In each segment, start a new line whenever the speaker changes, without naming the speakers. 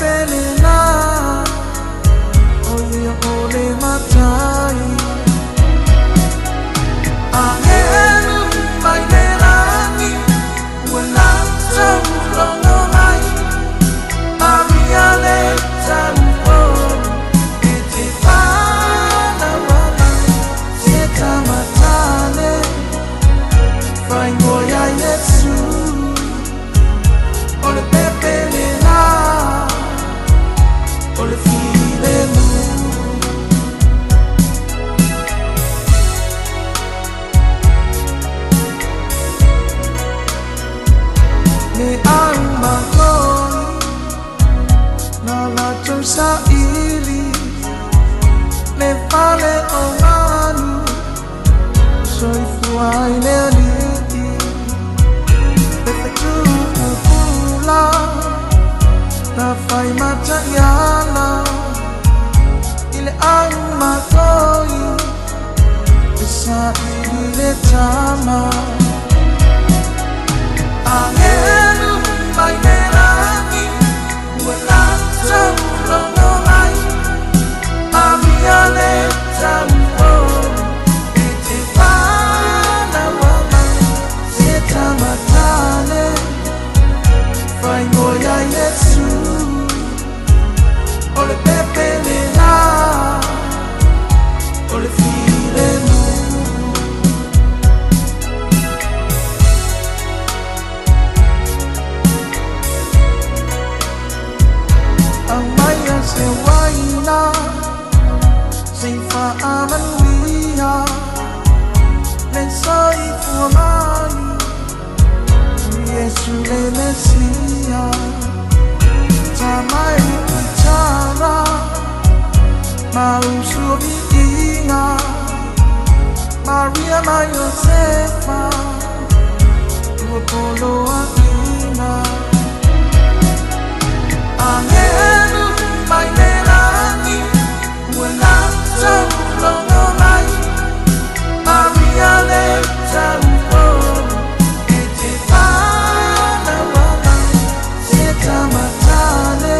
pepe lena O ia o le matai Agelu mai le lagi Ua latou logo mai Maria le tauo E te whānaua mai Se tamatane Whaingoia Iesu O le pepe lena O le filemu Me au makoi Na latou saili Le fale o manu Soifua ai le alii Le fetuupula Na fai mataiala I le au matoi E saili le tama Agelu mai le lagi Ua latou logo mai Maria le tauo E te whānaua mai Se tamatane Whaingoia Iesu O le pepe lena O le filemu Aumaia se uaina Se i faamanuia Le soifua mai Iesu le Mesia Tamai Tara Ma usu o viiga Maria ma Iosefa Ua poloaiga Agelu mai le lagi Ua latou logo mai Maria le tauo E te whānaua mai Se tamatane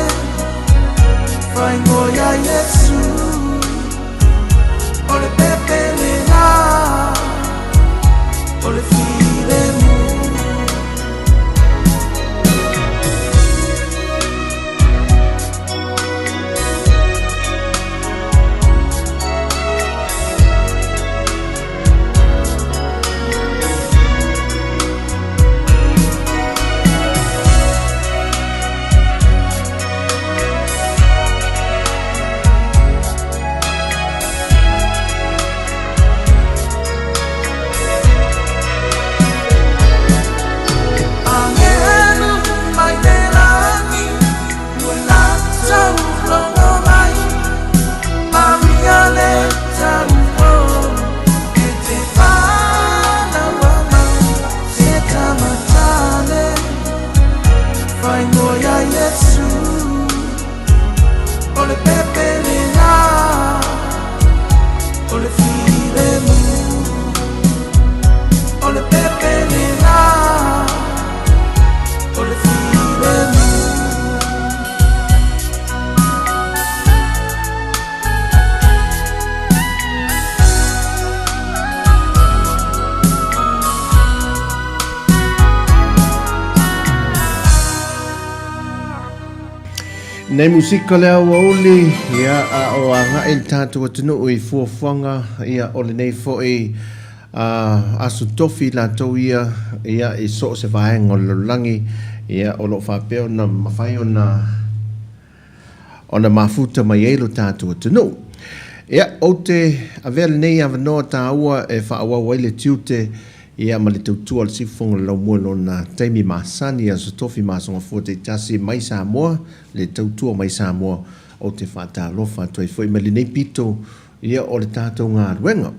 Whaingoia Iesu O le pepe lena O le filemu Agelu mai le lagi Ua latou logo mai Maria le tauo E te whānaua mai Se tamatane Whaingoia Iesu O le pepe lena O le filemu O le pepe lena O le filemu
Nei musika le aoauli, ia, a o agai le tatou atunuu i fuafuaga, ia, o lenei foi a, aso tofi latou ia, ia, i so o se vaega o le lalolagi, ia, o lo o faapea ona mafai ona, ona mafuta mai ai lo tatou atunuu. Ia, ou te avea lenei avanoa taua e faaauau ai le tiute, ia, ma le tautua a le Siufofoga o le Laumua i lona taimi masani, Aso Tofi ma Aso Gafua taitasi mai Samoa, le tautua mai Samoa, ou te faatalofa atu ai foi mai lenei pito, ia, o le tatou galuega.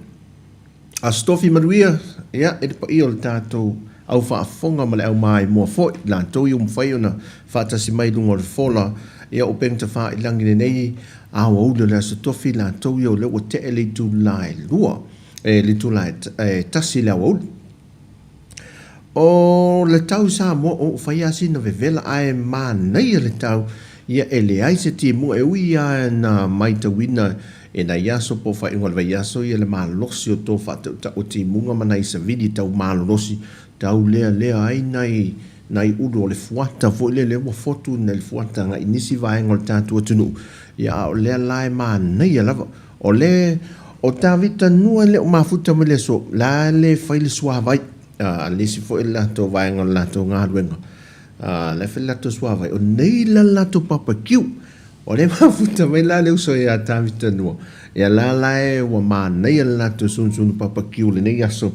Aso Tofi manuia, ia, e le paia o le tatou au faafofoga ma le au maimoa foi, latou ia ua mafai ona faatasi mai i luga o le fola, ia, o upega tafailangi lenei aoauli o le Aso Tofi, latou ia o lea ua tee le itula e lua, e, le itula e, e tasi i le aoauli. O le tau i Samoa, o, ua fai lava sina vevela, ae manaia le tau. Ia, e leai se timuga e ui lava na maitauina e nai aso po o faaiuga o le vaiaso ia le malosi o tou faatautau o timuga ma nai savili tau malolosi tau lealea ai nai nai ulu o le fuata foi lele ua fotu nai le fuata agai i nisi vaega o le tatou atunuu. Ia, a o lea la e manaia lava. O le o Tavita Nua e le o mafuta mai le aso, la le fai le suavai a le isi foi o le latou vaega o le latou galuega. A la e fai le latou suavai, o nei la le latou papakiu. O lea e mafuta mai la le uso ia Tavita Nua, ia la la e ua manaia le latou sunusunu papakiu i lenei aso.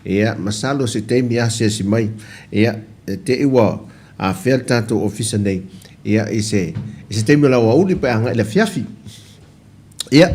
Ia, masalo se taimi asiasi mai, ia, e te i ua afea le tatou ofisa nei, ia, i se, i se taimi o le aoauli pe a agai i le afiafi. Ia,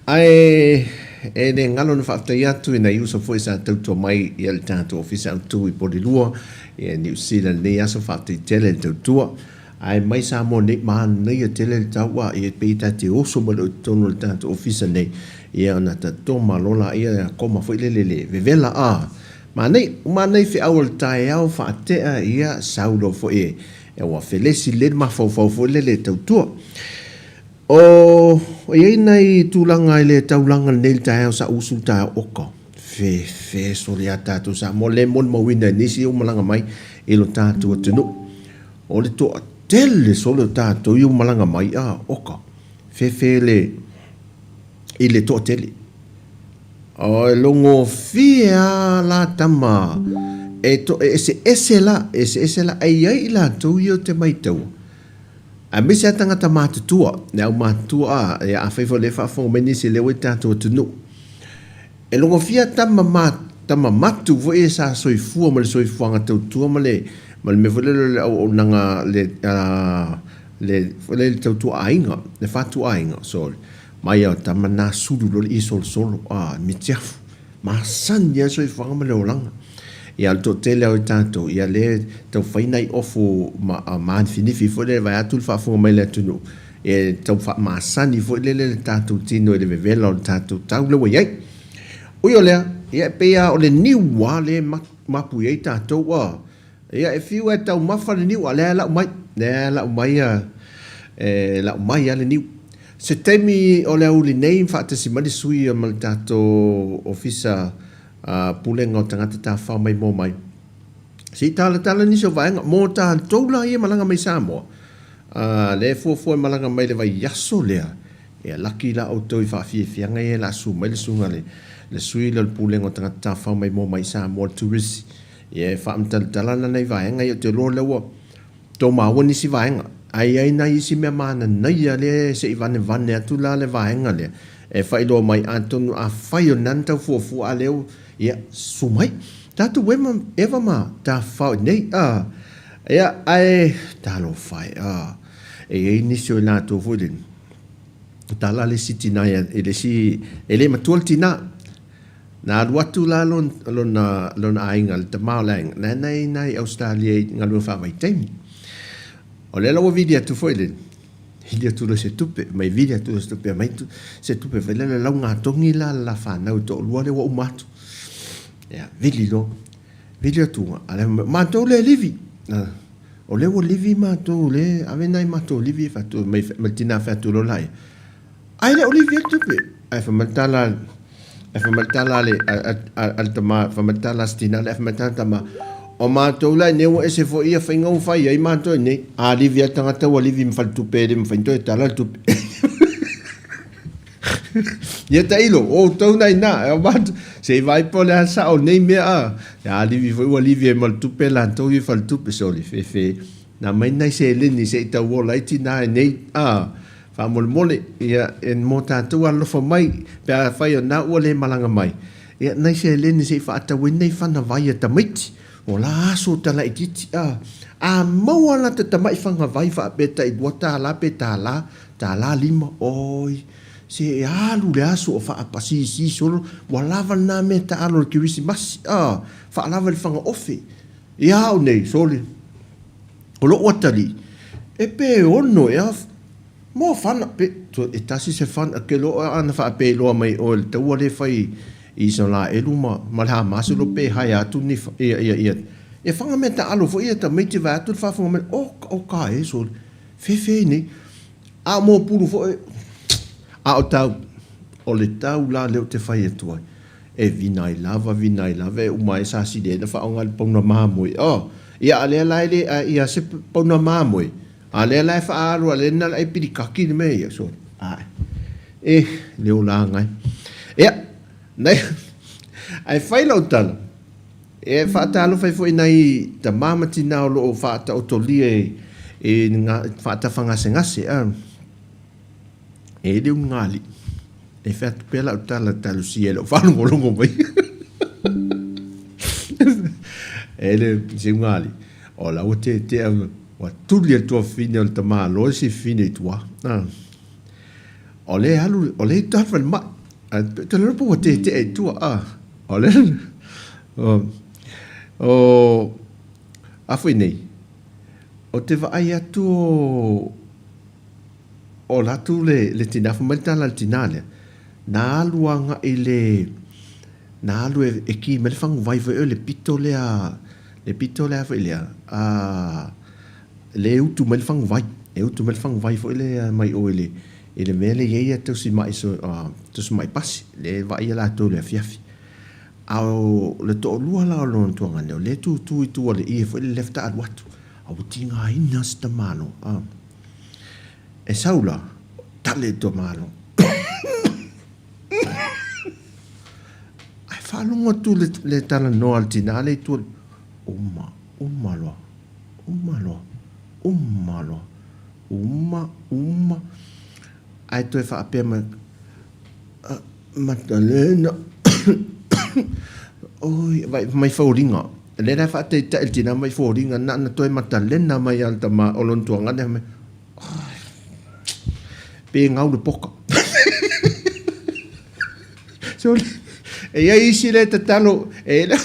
ae e le galo ona faafetai atu i nai uso foi sa tautua mai i le tatou Ofisa Autu i Porirua, ia Niu Sila i lenei aso, faafetai tele le tautua. Ae mai Samoa nei, manaia tele le tau a, ia pei ta te oso mai loa i totonu o le tatou Ofisa nei, ia ona tatoma loa laia, koma foi lele le vevela a. Manaia, uma nei feau o le taeao faatea, ia sau loa foi e ua felesi lelei le mafaufau foi lele e tautua. O i ai nai tulaga i le taulaga lenei i le taeao sa usu le taeao oka fefe sole a tatou Samoa lea e molimauina e nisi ua malaga mai i lo tatou atunuu. O le toatele sole o tatou ia ua malaga mai a oka fefe le i le toatele. O e logofie a la tama e to e eseese la eseese la e i ai i latou ia o te maitaua. Aemaise lava tagata matutua, le aumatutua a, ia afai foi o lea e faafofoga mai nisi lea ua i le tatou atunuu. E logofia tama ma, tama matu foi ia sa soifua ma le soifuaga tautua ma le, ma le mea foi lele o le auaunaga le, a, le, foi lele le tautua aiga, le fatu aiga, sorry. Mai a o tama na sulu loa le ie solosolo, a, mitiafu. Masani lava le soifuaga ma le olaga. Ia, o le toatele lava o tatou, ia lea e tau fai nai ofu manifinifi foi lele vaeatu le faafofoga mai a le atunuu, e tau faamasani foi lele le tatou tino i le vevela o le tatou tau lea ua i ai. Ui o lea, ia e pei lava o le niu lava lea e mapu i ai tatou a. Ia, e fiu lava e taumafa le niu, a o lea lava e lau mai, lea lava e lau mai a, e lau mai lava le niu. Se taimi o le aoauli nei faatasi mai le sui ma le tatou Ofisa Pulega o Tagata Tafafao Maimoa Mai, se i talatala nisi o vaega mo tatou la ia malaga mai Samoa, lea e fuafua e malaga mai le vaiaso lea, ia laki la outou i faafiafiaga ia o le a susu mai le susuga i le sui lea o le Pulega o Tagata Tafafao Maimoa Mai Samoa, le Turisi, ia e faamatalatala ana nai vaega ia, ou te iloa o lea ua Tou maua nisi vaega. Ae i ai nai isi mea mananaia lea se i vanevane atu la le vaega lea e faailoa mai atonu afai o lena na tau fuafua a lea ua ia susu mai. Tatou ema eva ma tafafao i nei a ia ae talofa e a e i ai nisi o i latou foi lele tala le isi tina ia i le isi e le matua le tina. Na alu atu la lona, lona aiga, le tama o le aiga, na na i ina i Ausetalia i galuega faavaitaimi. O lea la ua vili atu foi le, vili atu loa se tupe, mai vili atu loa se tupe, aumai se tupe foi lele laugatogi la le la fanau e toalua lea ua uma atu. Ia, vili loa, vili atu, a lea fai mai, matou lea e livi. O lea ua livi matou, lea ave nai matou livi e fai atu, mai le tina fai atu loa laia, Ae le o livi ai le tupe. Ae fai mai le tala, ae fai mai le tala a le, a le tama, fai mai le tala a si tina lea, ae fai mai le tala a le tama, o matou la i inei ua ese foi ia faiga ua fai ai matou i inei. A livi lava le tagata ua livi ma faletupe e le mafai ona toe tala le tupe. Ia tailo, o outou na ina, e o matou, se i vaai po o le a le sao o lenei mea a. A livi foi ua livi ai ma le tupe latou ia i faletupe, sole, fefe, na aumai nai seleni se i tau ola ai tina i inei a. Faamolemole, ia, e mo tatou alolofa mai, pe afai o na ua le malaga mai, ia, nai seleni se i faatau ai nai fana vai a tamaiti, o la aso o talaitiiti, a, a maua lata tamai fana vai faapea tai $2 pe tala, tala lima, oi, se e alu le aso o faapasisi solo, ua lava lena mea taalo i le Kerisimasi, a, faalava i le fana ofe. Ia au nei, sole, O lou atalii, e pe ono ea mo fana, pe, e tasi se fana, ke loa ana faapeiloa mai oe le taua lea e fai i Isalaelu ma, ma le Hamasi lo pe hae atu ni, ia, ia, ia, ia fanga mea taalo foi ia tamaiti vaeatu le faafofoga mai, o, o ka e sole. Fefe nei. A o mopulu foi, a o tau, o le tau la lea ou te fai atu ai, e vinai lava, vinai lava, e uma ai sa sili ai ona faaaoga le pauna mamoe. Oh, ia a lea la e le a ia se pauna mamoe, a lea la e faaalu a lea na le ai pilikaki le mea ia, so, ae, e, le olaga e. Ia, nai, ae fai lau tala, E faatalofa ai foi i nai tama ma tina o lo o faataotolia i faatafagasegase. E le ulugalii. E fai atu pea lau tala talosia i lau faalogologo mai. E le se ulugalii. O la ua tetea ua tuli e le tuafafine o le tamaloa si fafine i tua. O lea e alu, o lea e i le falemai. Ae ou te iloa po ua tetea i tua, a. O lea, o, o, a foi nei, ou te vaai atu o, o latou le, le tina, fai mai le tala a le tina lea, na alu agai i le, na alu e, e ki mai le faguvai foi o le pito lea, le pito lea foi lea, a, le e utu mai le faguvai, e utu mai le faguvai foi lea mai o i le, i le mea lea e i ai tausimai tausimai pasi, lea e vaaia latou i le afiafi. A o le toalua la o lona tuagane, o lea e tutu i tua o le ie foi lea faatoa alu atu, a ua tigaina si tamaloa. A. E sau la, tale le tamaloa. Ae faalogo atu le, le talanoa a le tinā lea i tua, uma, uma loa, uma loa, uma loa. Uma, uma, ae toe faapea mai, Matalena, oi, vai mai foliga. Lea la e faataitai le tina mai foliga, na ona toe Matalena mai lava o le tama, o lona tuagane, fai mai, oi, pe gau le poka. Sole, e i ai isi lea e tatalo, e le,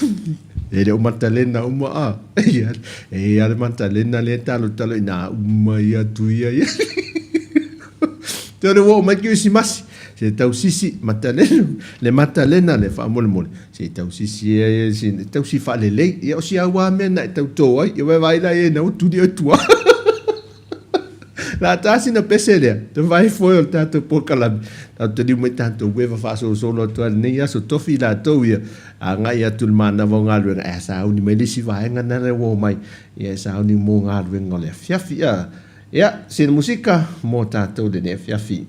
e le o Matalena uma a. E i ai le Matalena lea e talotalo ina uma ia atu ia ia. Te ore ua oo mai Kerisimasi, se tausisi Matalena, le Matalena lea faamolemole, se tausisi ia ia, se tausi faalelei. Ia o si au lava mea na e tauto ai, ia vaai la i ai na ua tuli oe tua. La ta sina pese lea, te vai foi o le tatou polokalame. Tatou te liu mai tatou ueva faasolosolo atu ai lenei aso tofi latou ia agai atu i le manava o galuega e sauni mai le isi vaega na lea ua omai ia e sauni mo galuega o le afiafi. Ia, sina musika mo tatou lenei afiafi.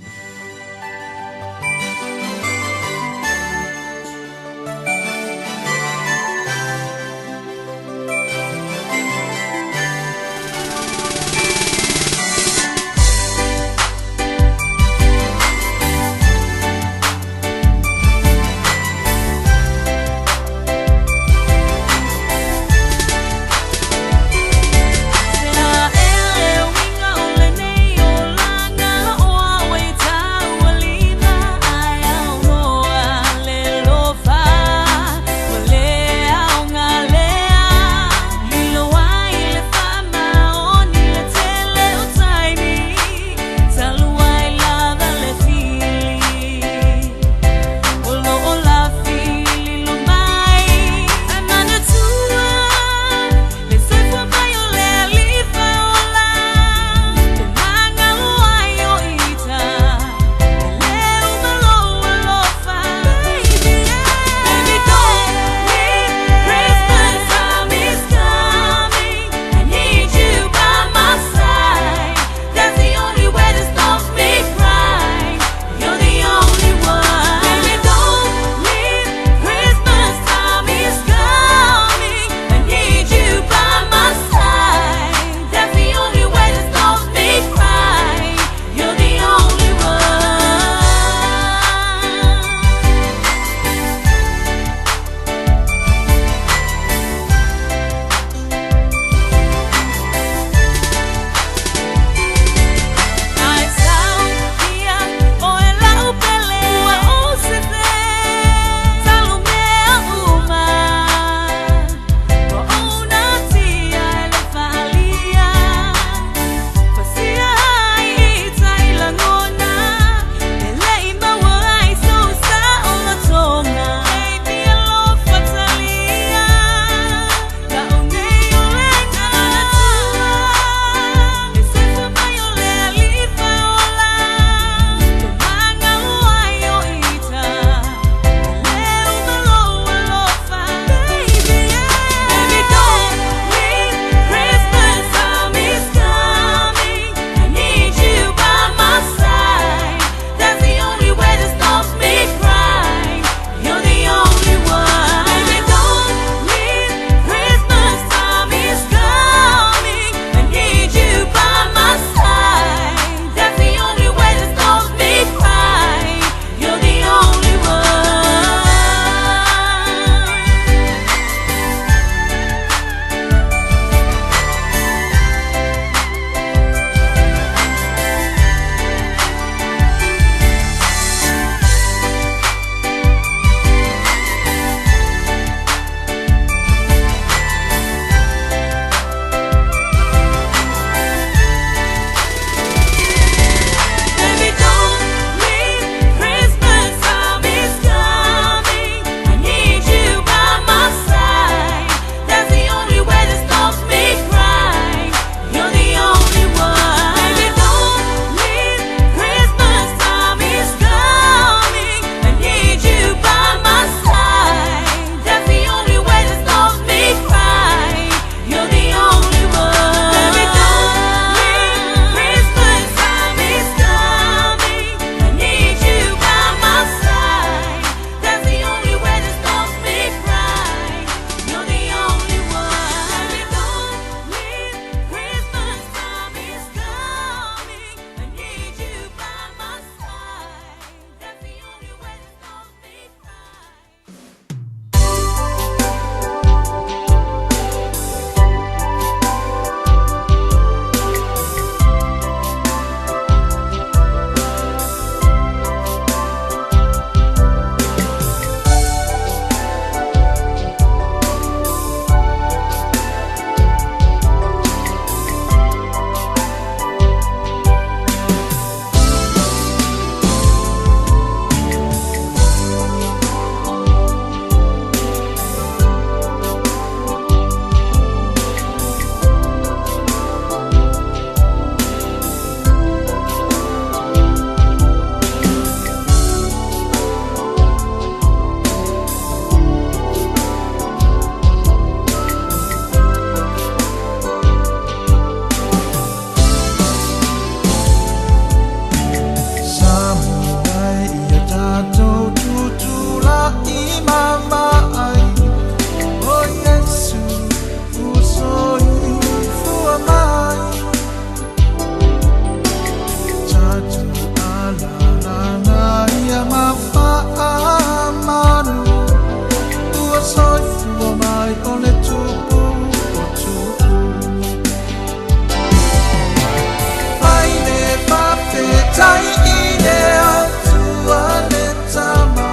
Fa'afetai i le Atua le Tama,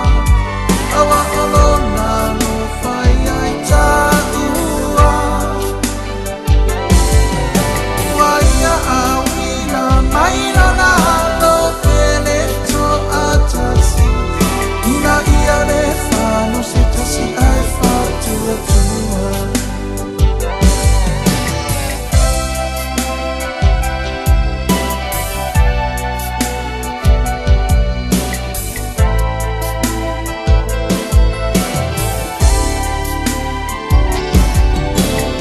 aua o Lona alofa ia i tāua. Ua ia auina mai Lona Alo Pele to'atasi, ina ia le fano se tasi ae fa'atuatua.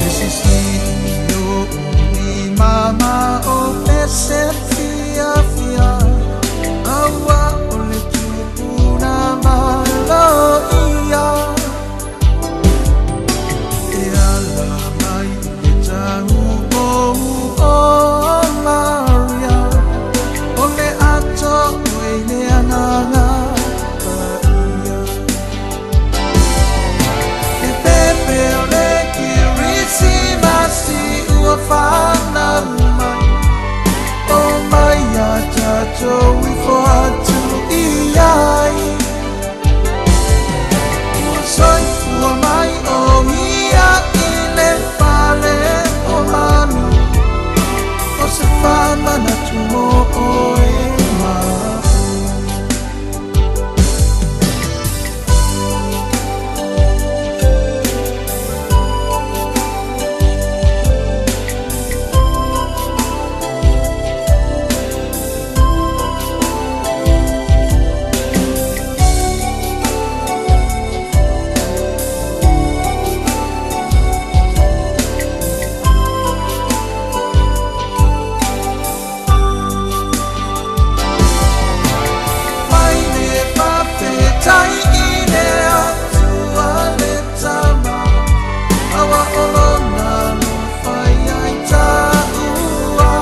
E sisii o'u i mamao me se fiafia, aua o le tupuna maloia. E ala mai i le tahu ou o Maria, o le ato oe le agaga paia. E pepe o le Kerisimasi ua fanau mai, o mai ia tatou ifo atu i ai. Ua soifua mai o ia i le fale o manu, o se fa'amanatu mo oe ma'u. Mai le fa'afetai i le Atua le Tama, aua o Lona alofa ia i tāua.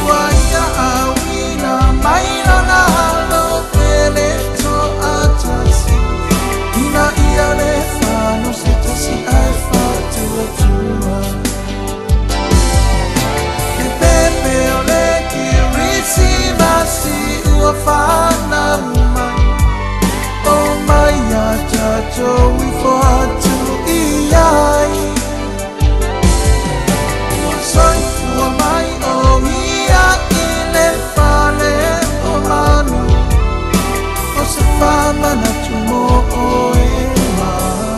Ua ia auina mai Lona Alo Pele to'atasi, ina ia le fano se tasi ae fa'atuatua. E pepe o le Kerisimasi ua fanau mai, o mai ia tatou ifo atu i ai. Ua soifua mai o ia i le fale o manu, o se fa'amanatu mo oe ma'u.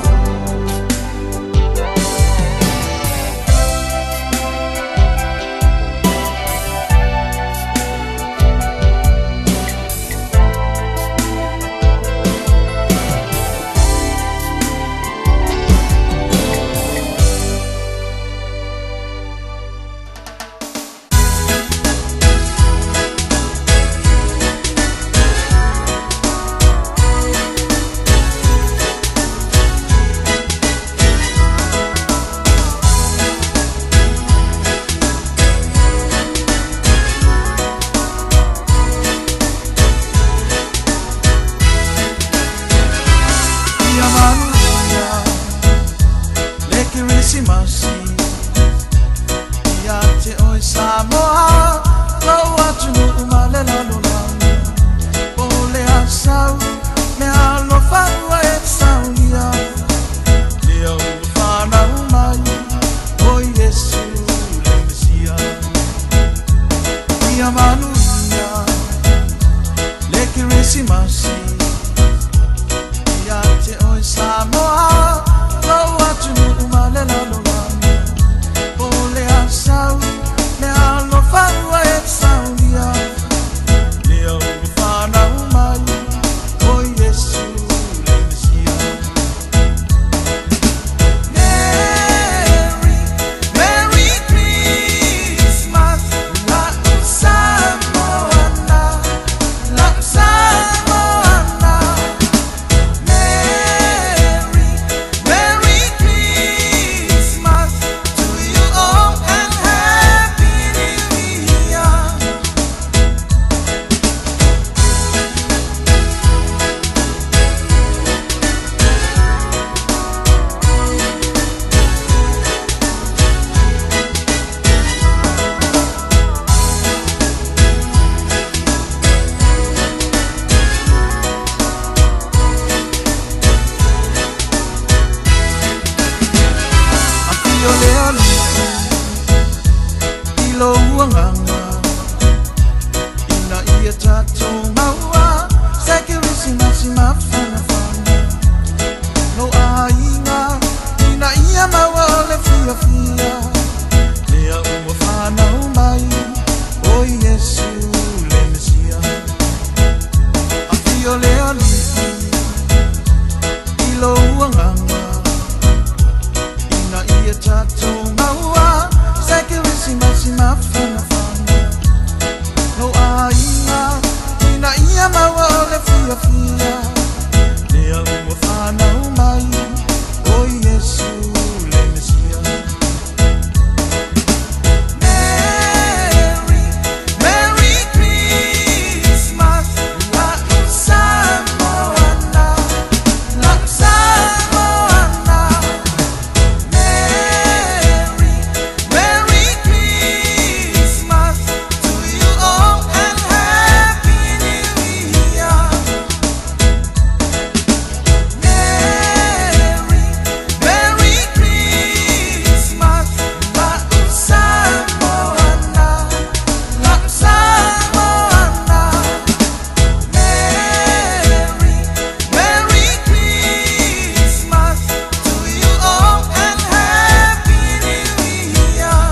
Ia manuia le Kerisimasi ia te oe Samoa, lou atunuu ma le lalolagi. Po o le a sau meaalofa ua e saunia, lea ua fanau mai o Iesu le Mesia. Ia manuia le Kerisimasi ia te oe Samoa, lou atunuu ma le lalolagi. Po o le a sau meaalofa ua e saunia, lea ua fanau mai o Iesu le Mesia. Merry, Merry Christmas, la'u Samoana, la'u Samoana. Merry, Merry Christmas to you all and agaga ina ia tatou maua se kerisimasi mafanafana lou aiga ina ia maua o le fiafia lea ua fanau mai o Iesu le Mesia. Afio le Alii i lou agaga ina ia tatou maua se kerisimasi mafanafana lou aiga ina ia maua o le fiafia lea ua fanau mai o Iesu le Mesia. Merry, Merry Christmas, la'u Samoana, la'u Samoana. Merry, Merry Christmas to you all and Happy New Year. Merry, Merry Christmas, la'u Samoana, la'u Samoana. Merry, Merry Christmas to you all and Happy New Year.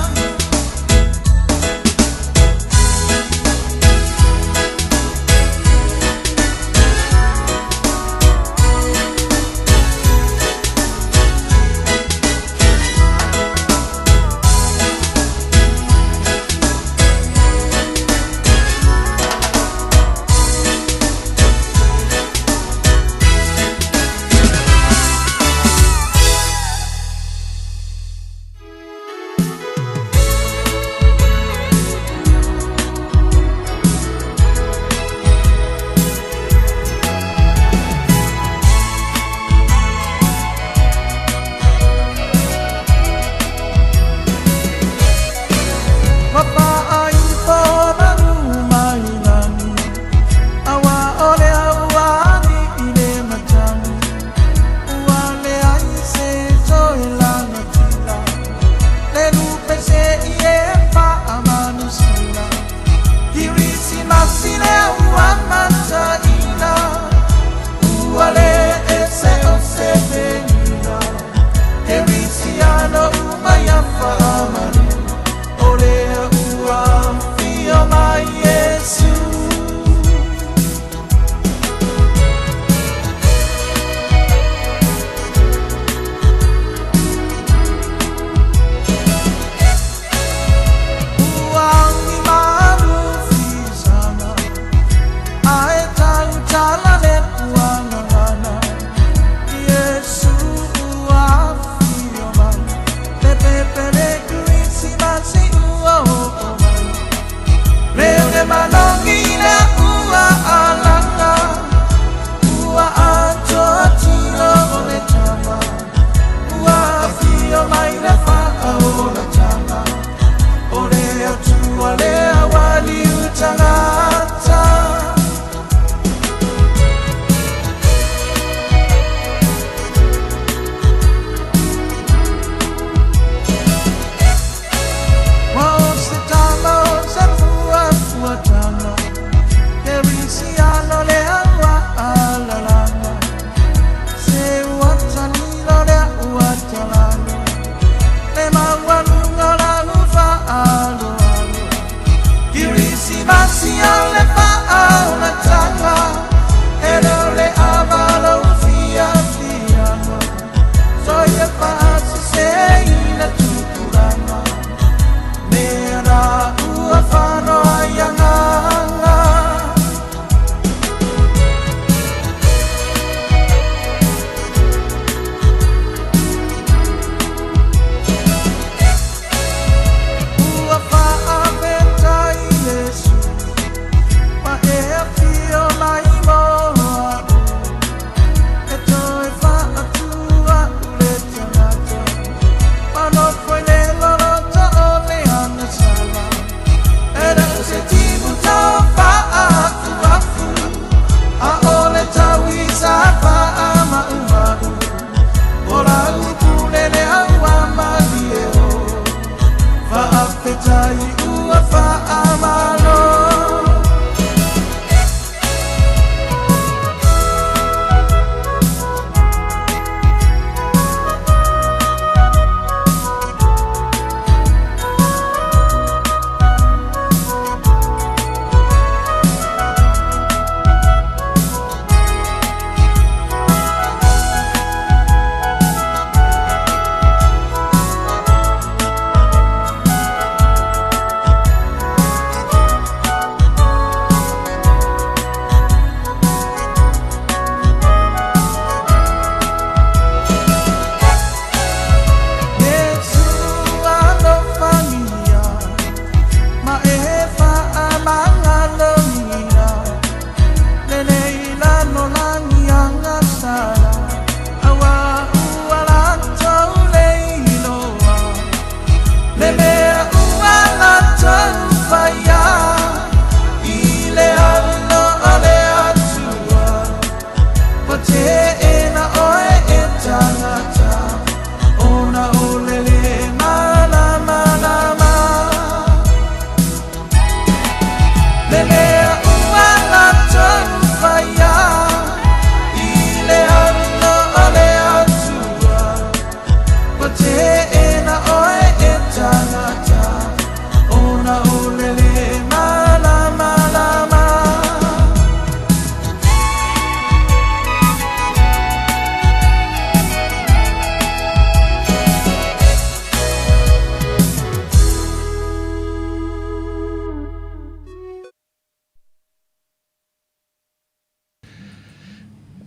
Mapaaipo manu mai lani, aua o lea ua alii le matagi, ua leai se toe lagatila, le lupe se'i e faamanusina. Kirisimasi lea ua mataina, ua lē ese o se vegila, kerisiano uma ia faamalu, o lea ua afio mai Iesu. Ua agi malu fisaga, ae tautala le puagagana, Iesu ua afio mai, le pepe le kerisimasi ua oo mai. Leo le malogi lea ua alaga, ua atoa tino o le tama, ua afio mai le faaolataga, o le Atua lea ua liu tagata. Ua o se tama o se fuafuataga, kerisiano lea ua alalaga, se ua talilo lea ua talalo, le maualuga o lau faaaloalo. Kirisimasi o le faaolataga, e le o le ava lou fiafiaga, soia faasiseina tupulaga, mea la ua fanoa i agaga. Ua faafetai Iesu.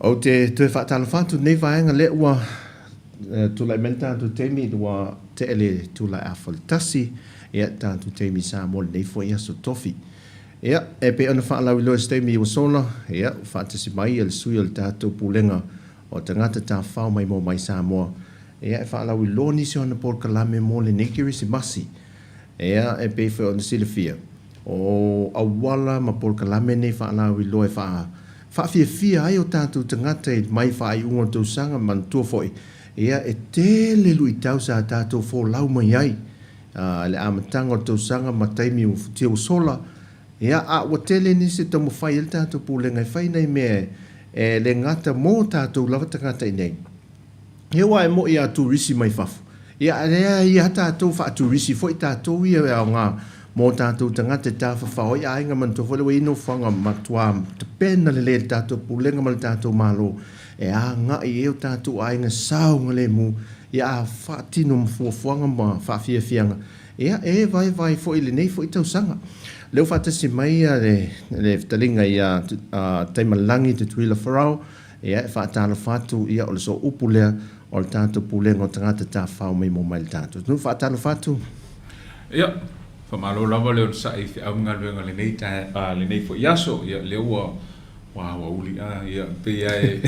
Ou te toe faatalofa atu i lenei vaega lea ua tulai mai le tatou taimi ua tea le itula e 1:30, ia, tatou taimi i Samoa i lenei foi aso Tofi. Ia, e pei ona faalauiloa i se taimi ua sola, ia, ua faatasi mai le sui o le tatou Pulega o Tagata Tafafao Maimoa Mai Samoa, ia, e faalauiloa nisi o ana polokalame mo lenei Kerisimasi. Ia, e pei foi ona silafia, o auala ma polokalame nei faalauiloa e faa, faafiafia ai o tatou tagata i mai faaiuga o le tausaga, manatua foi, ia, e tele luitau sa tatou folau mai ai i le amataga o le tausaga ma taimi ua futia ua sola, ia, a ua tele nisi e taumafai ai le tatou Pulega e fai nai mea e le gata mo tatou lava tagata i inei. Ia aua e moi a turisi mai fafo, ia a leai a tatou faaturisi foi tatou ia e aoga mo tatou tagata e tafafao ai aiga manatua foi lea ua i ai nofoaga matua tapena lelei e le tatou Pulega ma le tatou Malo e agai i ai o tatou aiga saogalemu ia a faatino ma fuafuaga ma faafiafiaga ia e vaevae foi i lenei foi tausaga. Lea ua faatasi mai le le fetalaiga ia Taimalagi Tutuila Farao Ia, e faatalofa atu, ia, o le sooupu lea o le tatou Pulega o Tagata Tafafao Maimoa Mai le tatou atunuu. Faatalofa atu.
Ia, faamalo lava le onosai i feau ma galuega i lenei tae, a, lenei foi aso. Ia, lea ua, ua, ua uli, a, ia, pei lava e,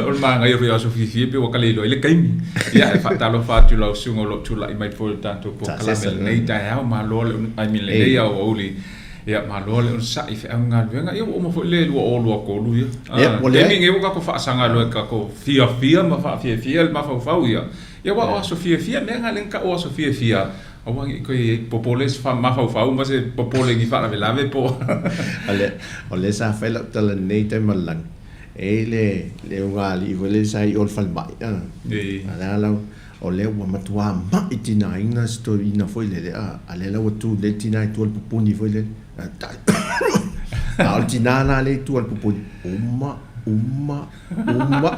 o le manaia foi o aso fiafia pei ua ka le iloa ai le taimi. Ia, e faatalofa atu i lau susuga o lo o tulai mai foi i le tatou polokalame i lenei taeao. Malo le, I mean, lenei aoauli. Ia, malo le onosai i feau ma galuega. Ia, ua uma foi le 2023 ia.
Ia, ua leai.
Taimi lenei ua tatou faasaga loa i tatou fiafia ma faafiafia le mafaufau ia. Ia, aua o aso fiafia, mea na lea na tau o aso fiafia, aua ne i toe popole se mafaufau ma se popole i ni faalavelave po o.
O lea sa fai lau tala i lenei taimi malelagi, e i ai le le ulugalii foi lele sa i o i le falemai, a. A lea la O lea ua matua ma'i tinaina si toeaina foi lele, a, a lea la ua tu nei le tina i tua i le pupuni foi lele, a o le tina la lea i tua i le pupuni, uma, uma, uma.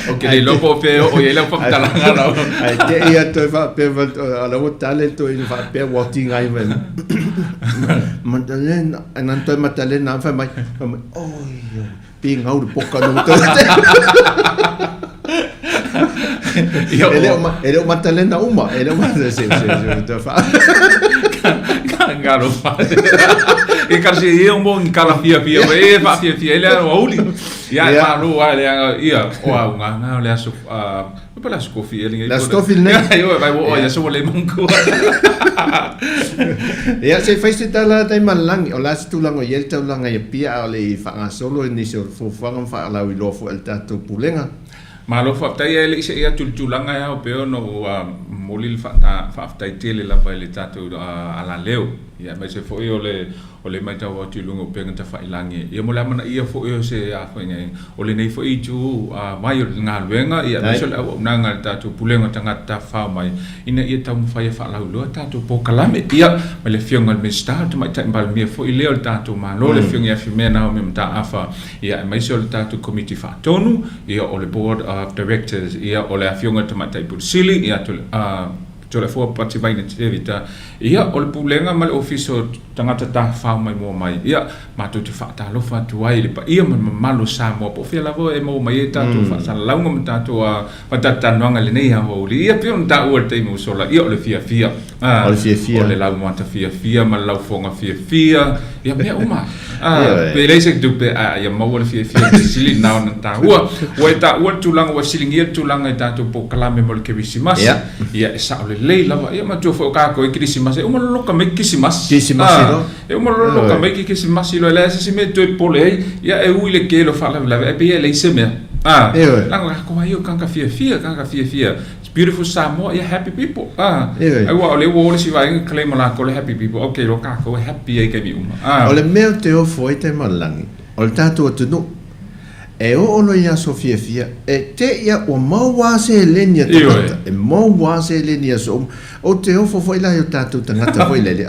Ou te le iloa po o fea e oo i ai lau faamatalaga lau.
Ae te i a toe faapea, o la ua tale le toeaina faapea ua tiga ai mai. Matalena, na toe Matalena fai mai, fai mai, oi, oi. Pe gau le poka no toe. E le o e le o Matalena uma, e le o se se se te fa.
Galo fa. E ka se ia mo ni kala fia fia e fa fia fia ele o uli. Ia ma lo a le ia o a nga nga le aso a pa la skofi ele ngai.
La skofi nei.
Ia vai o ia so le monko.
Ia se i fai se tala tai malalangi, o le a se tulaga o i ai le taulaga i Apia a o le i faagasolo i nisi o fuafuaga ma faalauiloa foi a le tatou Pulega.
Malo faafetai ae le i see atu i le tulaga e ao pea ona ou momoli le faafetai tele lava i le tatou alaleo, ia aemaise foi o le O le matau atu i luga o upega tafailagi, ia mo le amanaia foi o se o lenei foi itu mai o le galuega, ia aemaise o le auaunaga a le tatou Pulega o Tagata Tafafao mai, ina ia taumafai e faalauiloa tatou polokalame. Ia, ma le Afioga i le Minisita, o le Tamaitai Palemia foi lea o le tatou Malo, le Afioga ia Fiamē Naomi Mataafa, ia aemaise o le tatou Komiti Faatonu, ia o le Board of Directors, ia o le Afioga i le Tamaitai Pule Sili, ia Toleafoa Pativaina Tevita, ia, o le Pulega ma le Ofisa o Tagata Tafafao Maimoa Mai, ia, matou te faatalofa atu ai i le paia ma le mamalu o Samoa, po o fea lava e maua mai ai tatou faasalalauga ma tatou faatalatalanoaga i lenei aoauli. Ia, pei ona taua i le taimi ua sola, ia, o le fiafia,
O le fiafia.
O le laumata fiafia ma le laufoga fiafia, ia, mea uma. Pe leai se tupe, a ia maua le fiafia, o le sili lena ona taua. Ua e taua le tulaga, ua e siligia le tulaga i tatou polokalame mo le Kerisimasi. Ia, e sao lelei lava. Ia manatua foi o kākou e Kerisimasi, e uma loloka mai ke Kerisimasi.
Kerisimasi loa.
E uma loloka mai ke Kerisimasi loa, e leai se isi mea e toe popole ai. Ia, e ui i le tele o faalavelave, ae pei e leai se mea. Leaga o kākou lava ia o tagata fiafia, tagata fiafia. It's beautiful Samoa, ia happy people. Aua o lea ua o le isi vaega claim o lakou le happy people. Ok, loa kākou e happy ai i taimi uma.
O le mea ou te ofo ai Taimalelagi, o le tatou atunuu, E oo loa i aso fiafia, e te ia ua maua a seleni a tagata, e maua a seleni i aso uma. Ou te ofo foi la i o tatou tagata foi lele.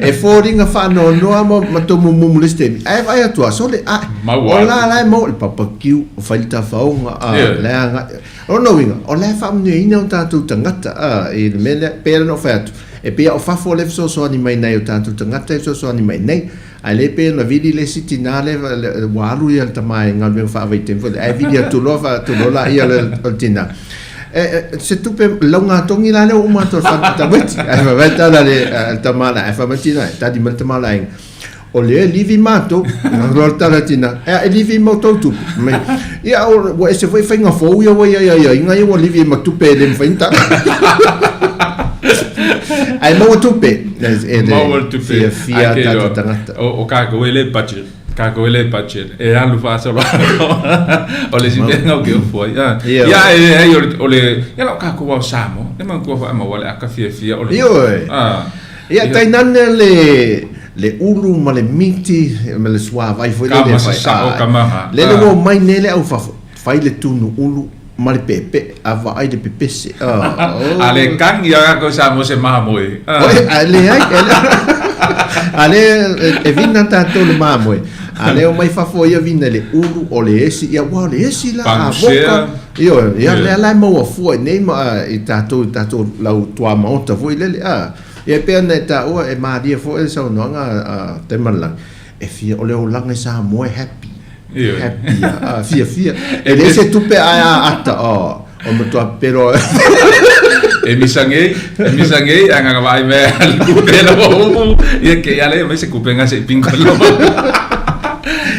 E foliga faanoanoa ma, ma tomumumu le isi taimi. Ae vaai atu a, sole, a, o la la e maua le papakiu, o fai le tafaoga, a, le agai. O lona uiga, o la e faamanuiaina o tatou tagata, a, i le mea lea, pei ona ou fai atu. E pei a o fafo lea e fesoasoani mai nai o tatou tagata e fesoasoani mai nei. Ae le pei ona vili le isi tinā lea ua alu ia le tama i galuega faavaitaimi foi lea, ae vili atu loa faatu loa laia o le tinā. E, se tupe laugatogi la lea ua uma atu o le fale tamaiti. Ae fai mai tala le tama la, ae fai mai tinā, tali mai le tama la aiga. O lea e livi matou, loa le tala tinā, ea e livi ma outou tupe. Mai, ia ua ese foi faiga fou ia ua i ai aiaiga ia ua livi ai ma tupe e le mafai ona tala. Ae maua tupe. E le
Maua le tupe.
fiafia
Ai,
tatou tagata.
O kākou e le budget. Kākou e le budget. E alu faasolo. O le isi mea ngau ke ofu ai. Ah.
Ia.
Ia, e, ai, o le, o le, ia lau kākou au Samoa. E manatua wha maua le aka fiafia. O le,
Ioe.
Ah.
Ia, tainane le, le ulu ma le miti ma le suavai foi
Ka
lele e
ma
fai.
se sao
Ah,
ka maha.
Lele
Ah.
ua omai nei le au fafo, fai le tunu ulu ma le peepee, a vaai le pepese. Ah, oh.
A le kangi a kākou Samoa se mamoe. Ah.
Oi, a leai, e le, a le, e vina tatou le mamoe. A le omai fafo ia vina le ulu o le esi, ia ua o le esi la, a
Pangusea.
voka. Ioe, ia lea la e maua fua i nei ma i tatou i tatou lau tuamaota foi lele, a. Ia e pei ona e taua e malie foi le saunoaga a Taimalelagi, e fia o le olaga i Samoa e happy.
Ioe.
Happy a, fiafia. E leai se tupe ae a ata, oh, o matua pepelo.
E misagei, e misagei, a nganga vaai mea a le kupe la ua uu, ia ke ia le mai se kupe nga se i pingo lava.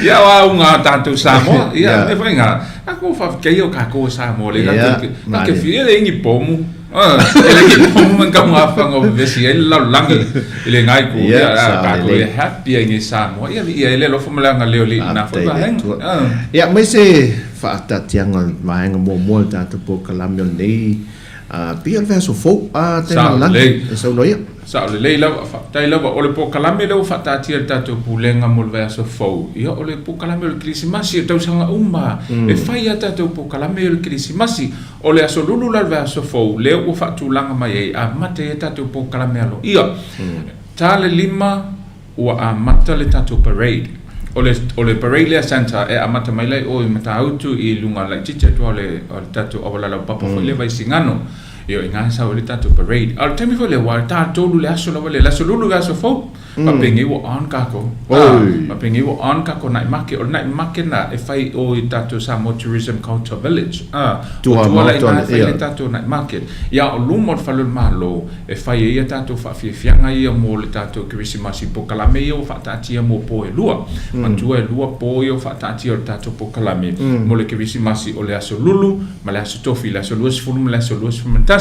Ia wa unga tatou Samoa, ia me foi nga, a ko fa ke ia ka ko Samoa le ka ke ka ke fia le ingi pomu. E le ingi pomu man ka nga fa ngo vesi e la langi le ngai ku ia ka ko e happy ngi Samoa. Ia ia le lo fo mala nga leo li na fo ba heng.
Ia mai se faataatiaga o le vaega muamua o le tatou polokalame o lenei pei o le vaiaso fou a Taimalelagi e saunoa ia.
Sao lelei lava, faafetai lava. O le polokalame lea ua faataatia e le tatou Pulega mo le vaiaso fou, ia o le polokalame o le Kerisimasi, o tausaga uma e fai a tatou polokalame o le Kerisimasi. O le aso lulu la o le vaiaso fou lea ua faatulaga mai ai, amata ai a tatou polokalame aloaia. Ta le 5 Ua amata le tatou parade. O le, o le parade lea Santa e amata mai lai o i Matautu i luga laitiiti atu o le, o le tatou auala laupapa foi lea Vaisigano. Ioe, i na sau ai le tatou parade. A o le taimi foi lea ua ta tolu le aso lava lea, le aso lulu le aso fou. Faapengei ua on kākou.
Oi.
Faapengei ua on kākou night market. O le night market na e fai o i tatou Samoa Tourism Culture Village. O
Tua
tua la i
maota
na e fai
ia.
le tatou night market. Ia o luma o le fale o le Malo, E fai ai a tatou faafiafiaga ia mo le tatou Kerisimasi polokalame ia ua faataatia mo po e lua. Manatua e lua po ia ua faataatia o le tatou polokalame mo le Kerisimasi o le aso Lulu ma le aso Tofi, le aso 20 ma le aso 21.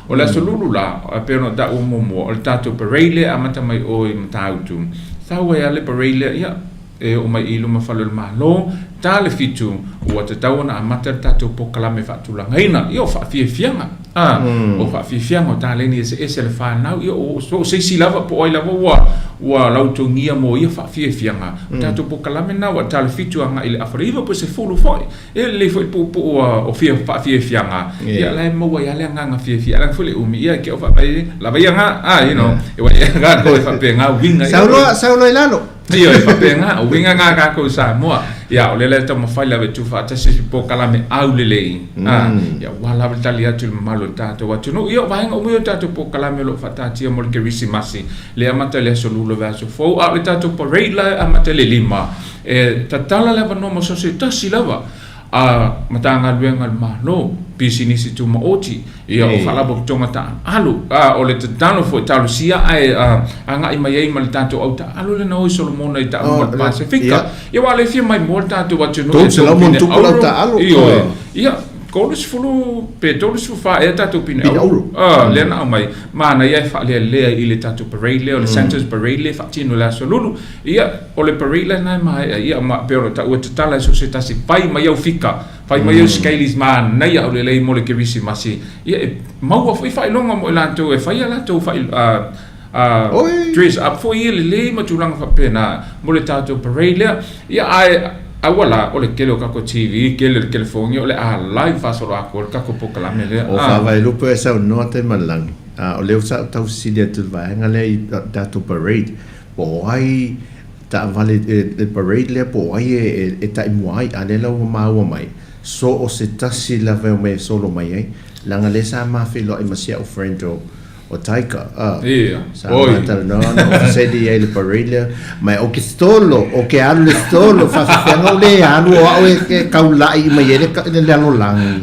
O le aso Lulu la, e pei ona ou taua muamua, o le tatou parade lea e amata mai o i Matautu. Sau ai lava le parade lea, ia, E oo mai i luma fale o le Malo, ta le fitu, ua tatau ona amata le tatou polokalame faatulagaina. Ia o faafiafiaga, a, o faafiafiaga o taleni eseese a le fanau, ia o so o se isi lava po o ai lava ua, ua lautogia mo ia faafiafiaga. O tatou polokalame na ua ta le fitu agai i le afa le iva po o se sefulu foi. E lelei foi le puupuu o fia faafiafiaga, ia la e maua ai lava le agaga fiafia. Leaga foi le umi, ia ke o faapai lava ia ga, a, you know, e wa ia ga ko e faapena uiga.
Sau loa, sau loa i lalo.
Ioe, faapena, o uiga na a kākou Samoa. Ia, o lea la e taumafai lava e tuufaatasi se polokalame aulelei, a, ia aua lava le tali atu i le mamalu o le tatou atunuu. Ia, o vaega uma ia o le tatou polokalame o lo o faataatia mo le Kerisimasi, lea e amata i le aso Lua i le vaiaso fou, a o le tatou parade la e amata i le 5, e tatala le avanoa mo so o se tasi lava. a Matagaluega a le Malo, pisinisi tumaoti, ia o faalapotopotoga taaalo, a o le tatalo foi talosia ae agai mai ai ma le tatou au taaalo lea na o i Solomona i taaloga o le Pasefika. Ia aua o lea e fia maimoa le tatou atunuu i
300 ma ona tupu lau taaalo.
Ioe. Ia, 30 pe 34 ea tatou pine auro. Lea na aumai, manaia e faalealea i le tatou parade lea, o le Santa's Parade lea e faatino i le Aso Lulu. Ia, o le parade lena e maea, ia, ma pei ona taua tatala e so se tasi, fai mai au fika, fai mai au scalies manaia au lelei mo le Kerisimasi, ia, e maua foi faailoga mo i latou e fai a latou fai, a, dress up foi ia lelei ma tulaga faapena mo le tatou parade lea. Ia, ae aua la, o le tele o tatou TV, tele o le telefoni, o le a live faasoloatoa le tatou polokalame lea.
O Faavaelupe e saunoa Taimalelagi, a o lea sa ou tau fesili atu i le vaega lea i tatou parade, Po o ai taavale le parade lea po o ai e taimua ai, a lea la ua maua mai, so o se tasi lava e omai e solo mai ai, leaga lea sa ma feiloai ma si au friend o O Taika, a.
Ia.
Sa matalanoa ona ofiseli ai le parade lea. Ma o ke solo, o ke alu le solo, faafefeaga o le alu o au e kaula'i mai ai le lalolagi.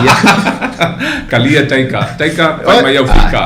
Ia.
Kalia Taika. Taika, pai mai au fika.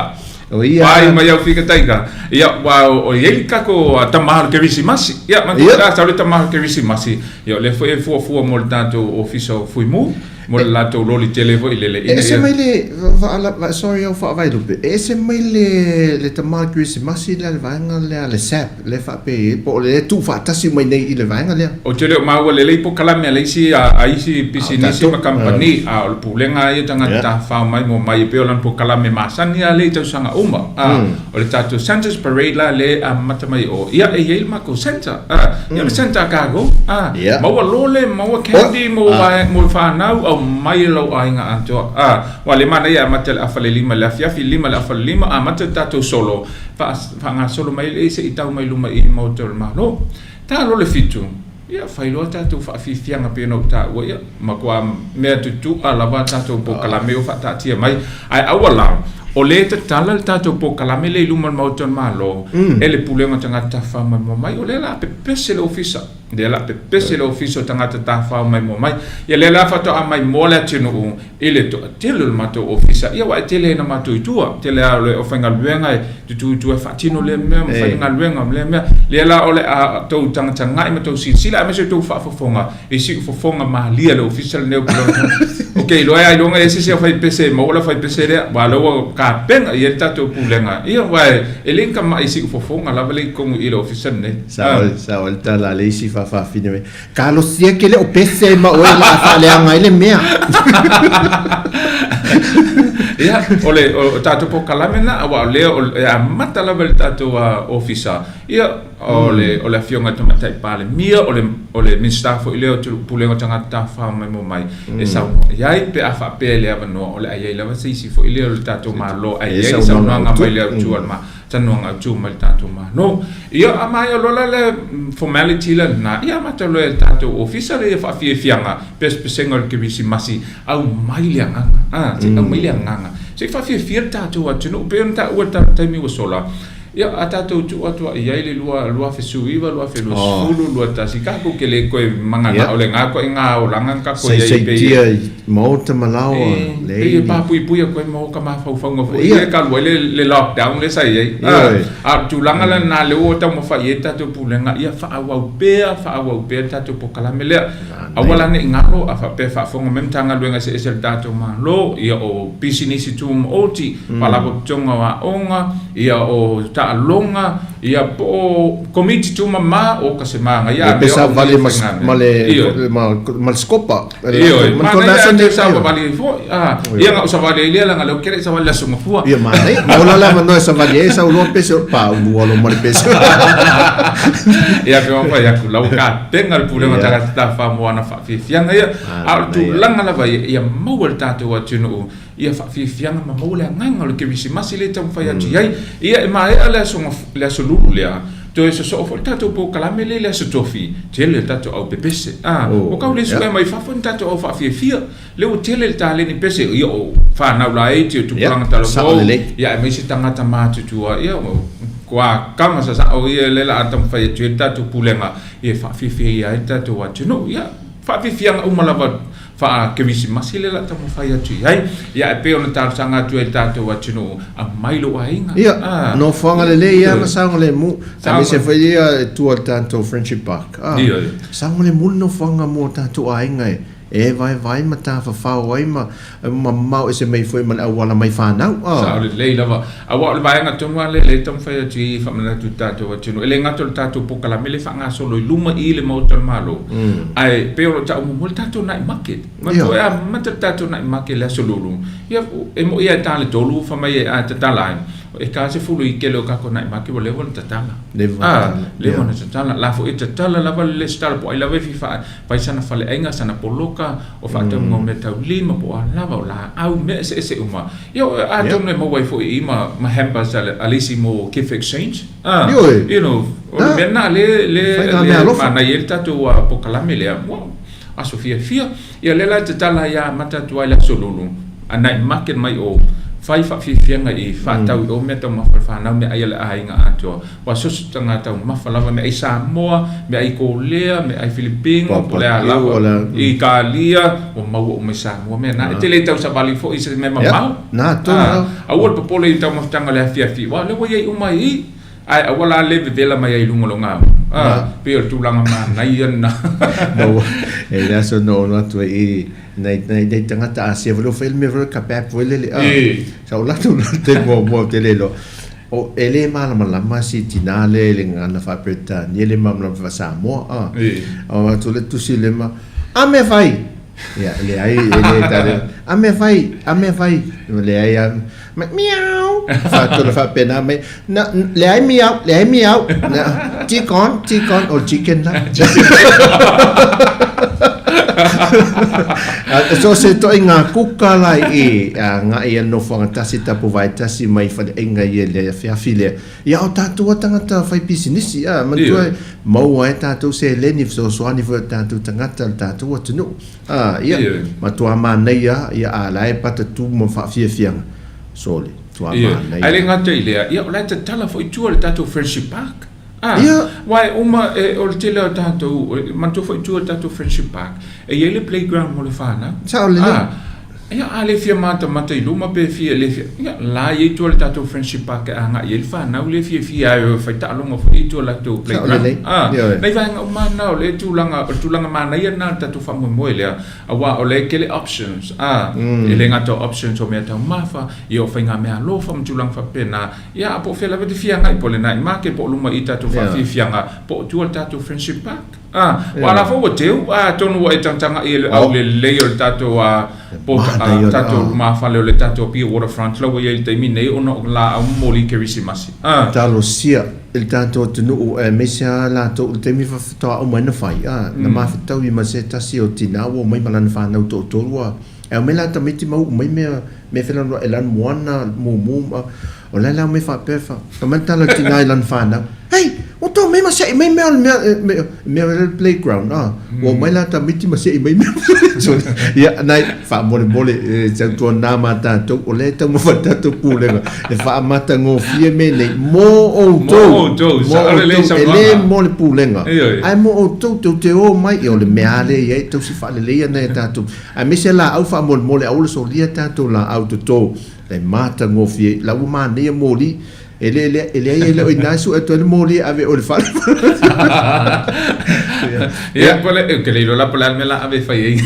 O ia.
Pai mai au fika Taika. Ia, ua o i ai le tatou tama o le Kerisimasi. Ia, manatua la, sau le tama o le Kerisimasi. Ia, o lea foi e fuafua mo le tatou Ofisa o Fuimu. Mo le latou loli tele foi lele
ina ia. E ese mai le, va, sorry au faavailupe, e ese mai le, le tama Kerisimasi lea le vaega lea le SAP lea faapea i ai, po o le tuufaatasi mai nei i le vaega lea.
Ou te le o maua lelei polokalame a le isi, a isi pisinisi ma kamupani, a o le pulega lava ia tagata tafafao mai mo mai e pei o lana polokalame masani lava lea i tausaga uma. A o le tatou Santa's Parade la lea e amata mai o, ia e i ai le matou Santa, a, ia o le Santa a kākou, a, maua lole, maua candy mo mo le fanau, aumai e lou aiga atoa, a, aua o lea e manaia e amata i le afa le lima i le afiafi, lima i le afa le lima, amata le tatou solo, faagasolo mai ai se i tau mai luma i i Maota o le Malo. Ta loa le fitu, ia fai loa tatou faafiafiaga pei ona ou taua, ia matua mea tutu'a lava tatou polokalame ua faataatia mai. Ae aua la, o lea e tatala le tatou polokalame lea i luma o le Maota o le Malo e le Pulega o Tagata Tafafao Maimoa Mai, o lea o le a pepese le Ofisa. Lea o le a pepese le Ofisa o Tagata Tafafao Maimoa Mai. Ia lea la faatoa maimoa le atunuu i le toatele o le matou ofisa, ia aua e tele ai na matou i tua, tele lava o le aufaigaluega e tutū i tua e faatino lea mea ma fai le galuega ma lea mea. Lea la o le a tou tagatagai ma tou silasila aemaise o tou faafofoga i siufofoga malie a le ofisa lenei o Pulega. Ok, iloa e ailoga e ese se aufaipese e maua le aufaipese lea, aua o lea ua tapena i ai le tatou Pulega. Ia aua e le ni tamai siufofoga lava lea i totonu i le ofisa lenei.
Sao le tala a le isi faafafine mai. Talosia ke le o pese ma oe la faaleaga ai le mea.
Ia, o le o tatou polokalame lena, aua o lea e amata lava i le tatou ofisa, ia, o le o le Afioga i le Tamaitai Palemia, o le o le Minisita foi lea o Pulega o Tagata Tafafao Maimoa Mai, e saunoa i ai pe a faapea i le avanoa, o le a i ai lava se isi foi lea o le tatou Malo ae i ai le saunoaga mai le autu a le Talanoaga autu mai le tatou Malo. Ia, a maea loa la le formality la lena, ia amata loa e le tatou ofisa le faafiafiaga, pesepesega o le Kerisimasi, aumai le agaga, a, se i aumai le agaga, se i faafiafia le tatou atunuu. E pei ona taua i le taimi ua sola, ia, a tatou tuu atu i ai le 2019, 2020, 21, tatou te le toe mananao i lena ituaiga olaga na tatou i ai, pei
e. Saisaitia Maota ma laoa,
E, pei e papuipui atu ai ma oka mafaufauga foi ia talu ai le lockdown lea sa i ai. A o le tulaga la lena lea ua taumafai i ai le tatou Pulega, ia faaauau pea, faaauau pea le tatou polokalame lea. Aua la ne i galo, a faapea e faafofoga mai Matagaluega eseese a le tatou Malo, ia o pisinisi tumaoti, Faalapotopotoga o Aoga, ia o taaloga, Ia po o Komiti Tumama o ka se manaia
a mea o vale ma le ma le scopa.
Ioe, manaia a te savavali ai foi. Ah, ia na o savali ai lea langa leo kere savali le aso mafua.
Ia manaia. Ma ola la manoa savali ai sau loa pese pa ulua lo ma le pese.
Ia pe mawhai aku lau ka penga le pulega tagata tawha mo ana whaafiafianga ia. A o le tulaga lava ia, ia maua le tatou atunuu Ia faafiafiaga ma maua le agaga o le Kerisimasi lea e taumafai atu i ai. Ia e maea le aso, le aso Lulu lea, toe sosoo foi le tatou polokalame lea i le aso Tofi, tele le tatou au pepese. A, ua tau le sue mai fafo ni tatou au faafiafia. Lea ua tele le taleni pese, ia o fanau laiti, o tupulaga talavou, ia aemaise tagata matutua, ia ua kama sasao ia lea o le a taumafai atu ai le tatou pulega e faafiafia ai le tatou atunuu. Ia, faafiafiaga uma lava Faa-Kerisimasi lea o le a taumafai atu i ai. Ia, e pei ona talosaga atu ai i le tatou atunuu, aumai lou aiga.
Ia, nofoaga lelei lava ma saogalemu. Aemaise foi ia e tua i le tatou Friendship Park. Saogalemu le nofoaga mo tatou aiga e vaevae ma tafafao ai ma mamao ese mai foi ma le auala mai fanau.
Sao lelei lava. Aua o le vaega tonu lava lea e taumafai atu i faamanatu i le tatou atunuu, e le gata o le tatou polokalame lea e faagasolo i luma i le Maota o le Malo, ae pei o lo o tau muamua le tatou night market. Manatua e amata le tatou night market i le Aso Lulu, ia e moni lava e ta le tolu fai mai e tatala ai, e ta sefulu i tele o tatou night market ua leva ona tatala. Leva ona tatala. La foi e tatala lava le lesitala po o ai lava e fia fai sana faleaiga, sana poloka, o faatauga o meataulima po o a lava, o laau, mea eseese uma. Ia, atonu e maua ai foi i i ma, ma hampers a le, a le isi mo gift exchange. Ah,
Ioe.
you know, o le mea lena le, le,
Faiga
le
mea alofa.
manaia ai le tatou polokalame lea. Ua, aso fiafia. Ia, lea la e tatala ai lava amata atu ai le aso Lulu, a night market mai o. Fai faafiafiaga i faatau i o meataumafa a le fanau, meaai a le aiga atoa. Ua so o se tagata taumafa lava, meaai Samoa, meaai Kolea, meaai Filipino, po o le a lava, Italia, ua maua uma i Samoa mea na. E te le tausavali foi i se mea mamao. Aua le popole i le taumafataga o le afiafi, aua o lea ua i ai uma i i. Ae aua la le vevela mai ai i luga o lou galu. Pei o le tulaga manaia lena.
E le aso na ono atu ai i nai nai nai tagata Asia foi lea ua fai le mea foi lea kebab foi lele a. Sa ou alu atu i le taimi muamua ou te le iloa. O, e le malamalama si tinā lea i le gagana faa-Peretania, e le malamalama faa-Samoa a. Ou atu le tusi le ma, a mea fai! Ia, e leai, e le tali. A mea fai, a mea fai. Leai a, miau. Faatonu faapena mai. Na, leai miau, leai miau. Na, chicken, chicken, o chicken la. So se toaiga kuka la i agai ia nofoaga tasi tapuvae tasi mai faleaiga ia i le afiafi lea. Ia o tatou a tagata fai pisinisi a, manatua e maua ai tatou seleni fesoasoani foi o tatou tagata i le tatou atunuu. A, ia, matua manaia ia a la e patatu ma faafiafiaga. Sole, matua manaia.
Ae le gata i lea, ia o la e tatala foi tua le tatou Friendship Park. A, aua e uma, e, o le tele o tatou, manatua foi tua le tatou Friendship Park, e i ai le playground mo le fanau.
Sao lelei. A,
ia, a le fia matamata i luma pe fia, le fia, ia, la e i ai tua le tatou Friendship Park e agai ai le fanau lea e fiafia ai e fai taaloga foi i tua latou playground.
Sao lelei.
A, nai vaega uma na o le tulaga, o le tulaga manaia lena o le tatou faamoemoe lea, aua o lea e tele options, a, e le gata o options o meataumafa, ia o faigameaalofa ma tulaga faapena, Ia, a po o fea lava e te fia agai, po o le night market, po o luma i tatou faafiafiaga, po o tua le tatou Friendship Park. A, aua o la foi ua teu, atonu ua e tagatagai i le aulelei o le tatou, a, po o tatou lumafale o le tatou Apia Waterfront la ua i ai i le taimi nei ona o laau momoli Kerisimasi. A.
Talosia i le tatou atunuu aemaise lava latou i le taimi faatoa uma ai ona fai, a, na mafetaui ma se tasi o tina ua omai ma lana fanau toatolu, a, E aumai la tamaiti ma uu mai mea mea felanoai e lanu moana mumu ma o la e la aumai faapea fa fai mai le tala a le tina i lana fanau hei ua tou mai ma se'i mai mea o le mea mea mea o le playground a ua omai la tamaiti ma se'i mai mea ia nai faamolemole e tautuana ma tatou o lea e taumafai le tatou pulega e faamatagofie mea nei mo outou
mo outou
e le mo le pulega ae mo outou tou te o mai o le mea lea e i ai tausi faaleleia nai a tatou Aemaise laau faamolemole aua le solia tatou laau toto e matagofie la ua manaia moli e le le e leai e le o ina e sue atu ai le moli e ave oe i le fale.
Ia po le ou te le iloa la po o le a le mea la ave e fai ai.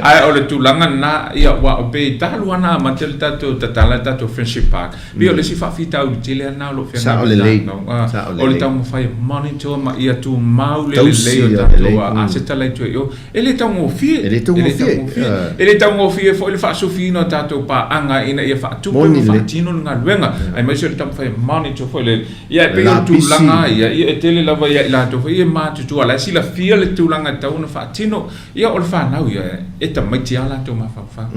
Ae o le tulaga lena ia aua o pei talu lava ona amata le tatou tatala le tatou Friendship Park Pei o le isi faafitauli tele lava lena o lo o feagai ma tatou, o le taumafai e monitor ma ia tumau le lelei o tatou aseta la i tua i o. E le taugofie.
E le taugofie.
E le taugofie foi le faasufiina o tatou paaga ina ia faatupe ma faatino le galuega, aemaise o le taumafai e monitor foi le, ia e pei o le tulaga lava ia, ia e tele lava ia i latou foi ia e matutua, o la e silafia le tulaga e tatau ona faatino. Ia o le fanau ia e tamaiti lava latou mafaufau.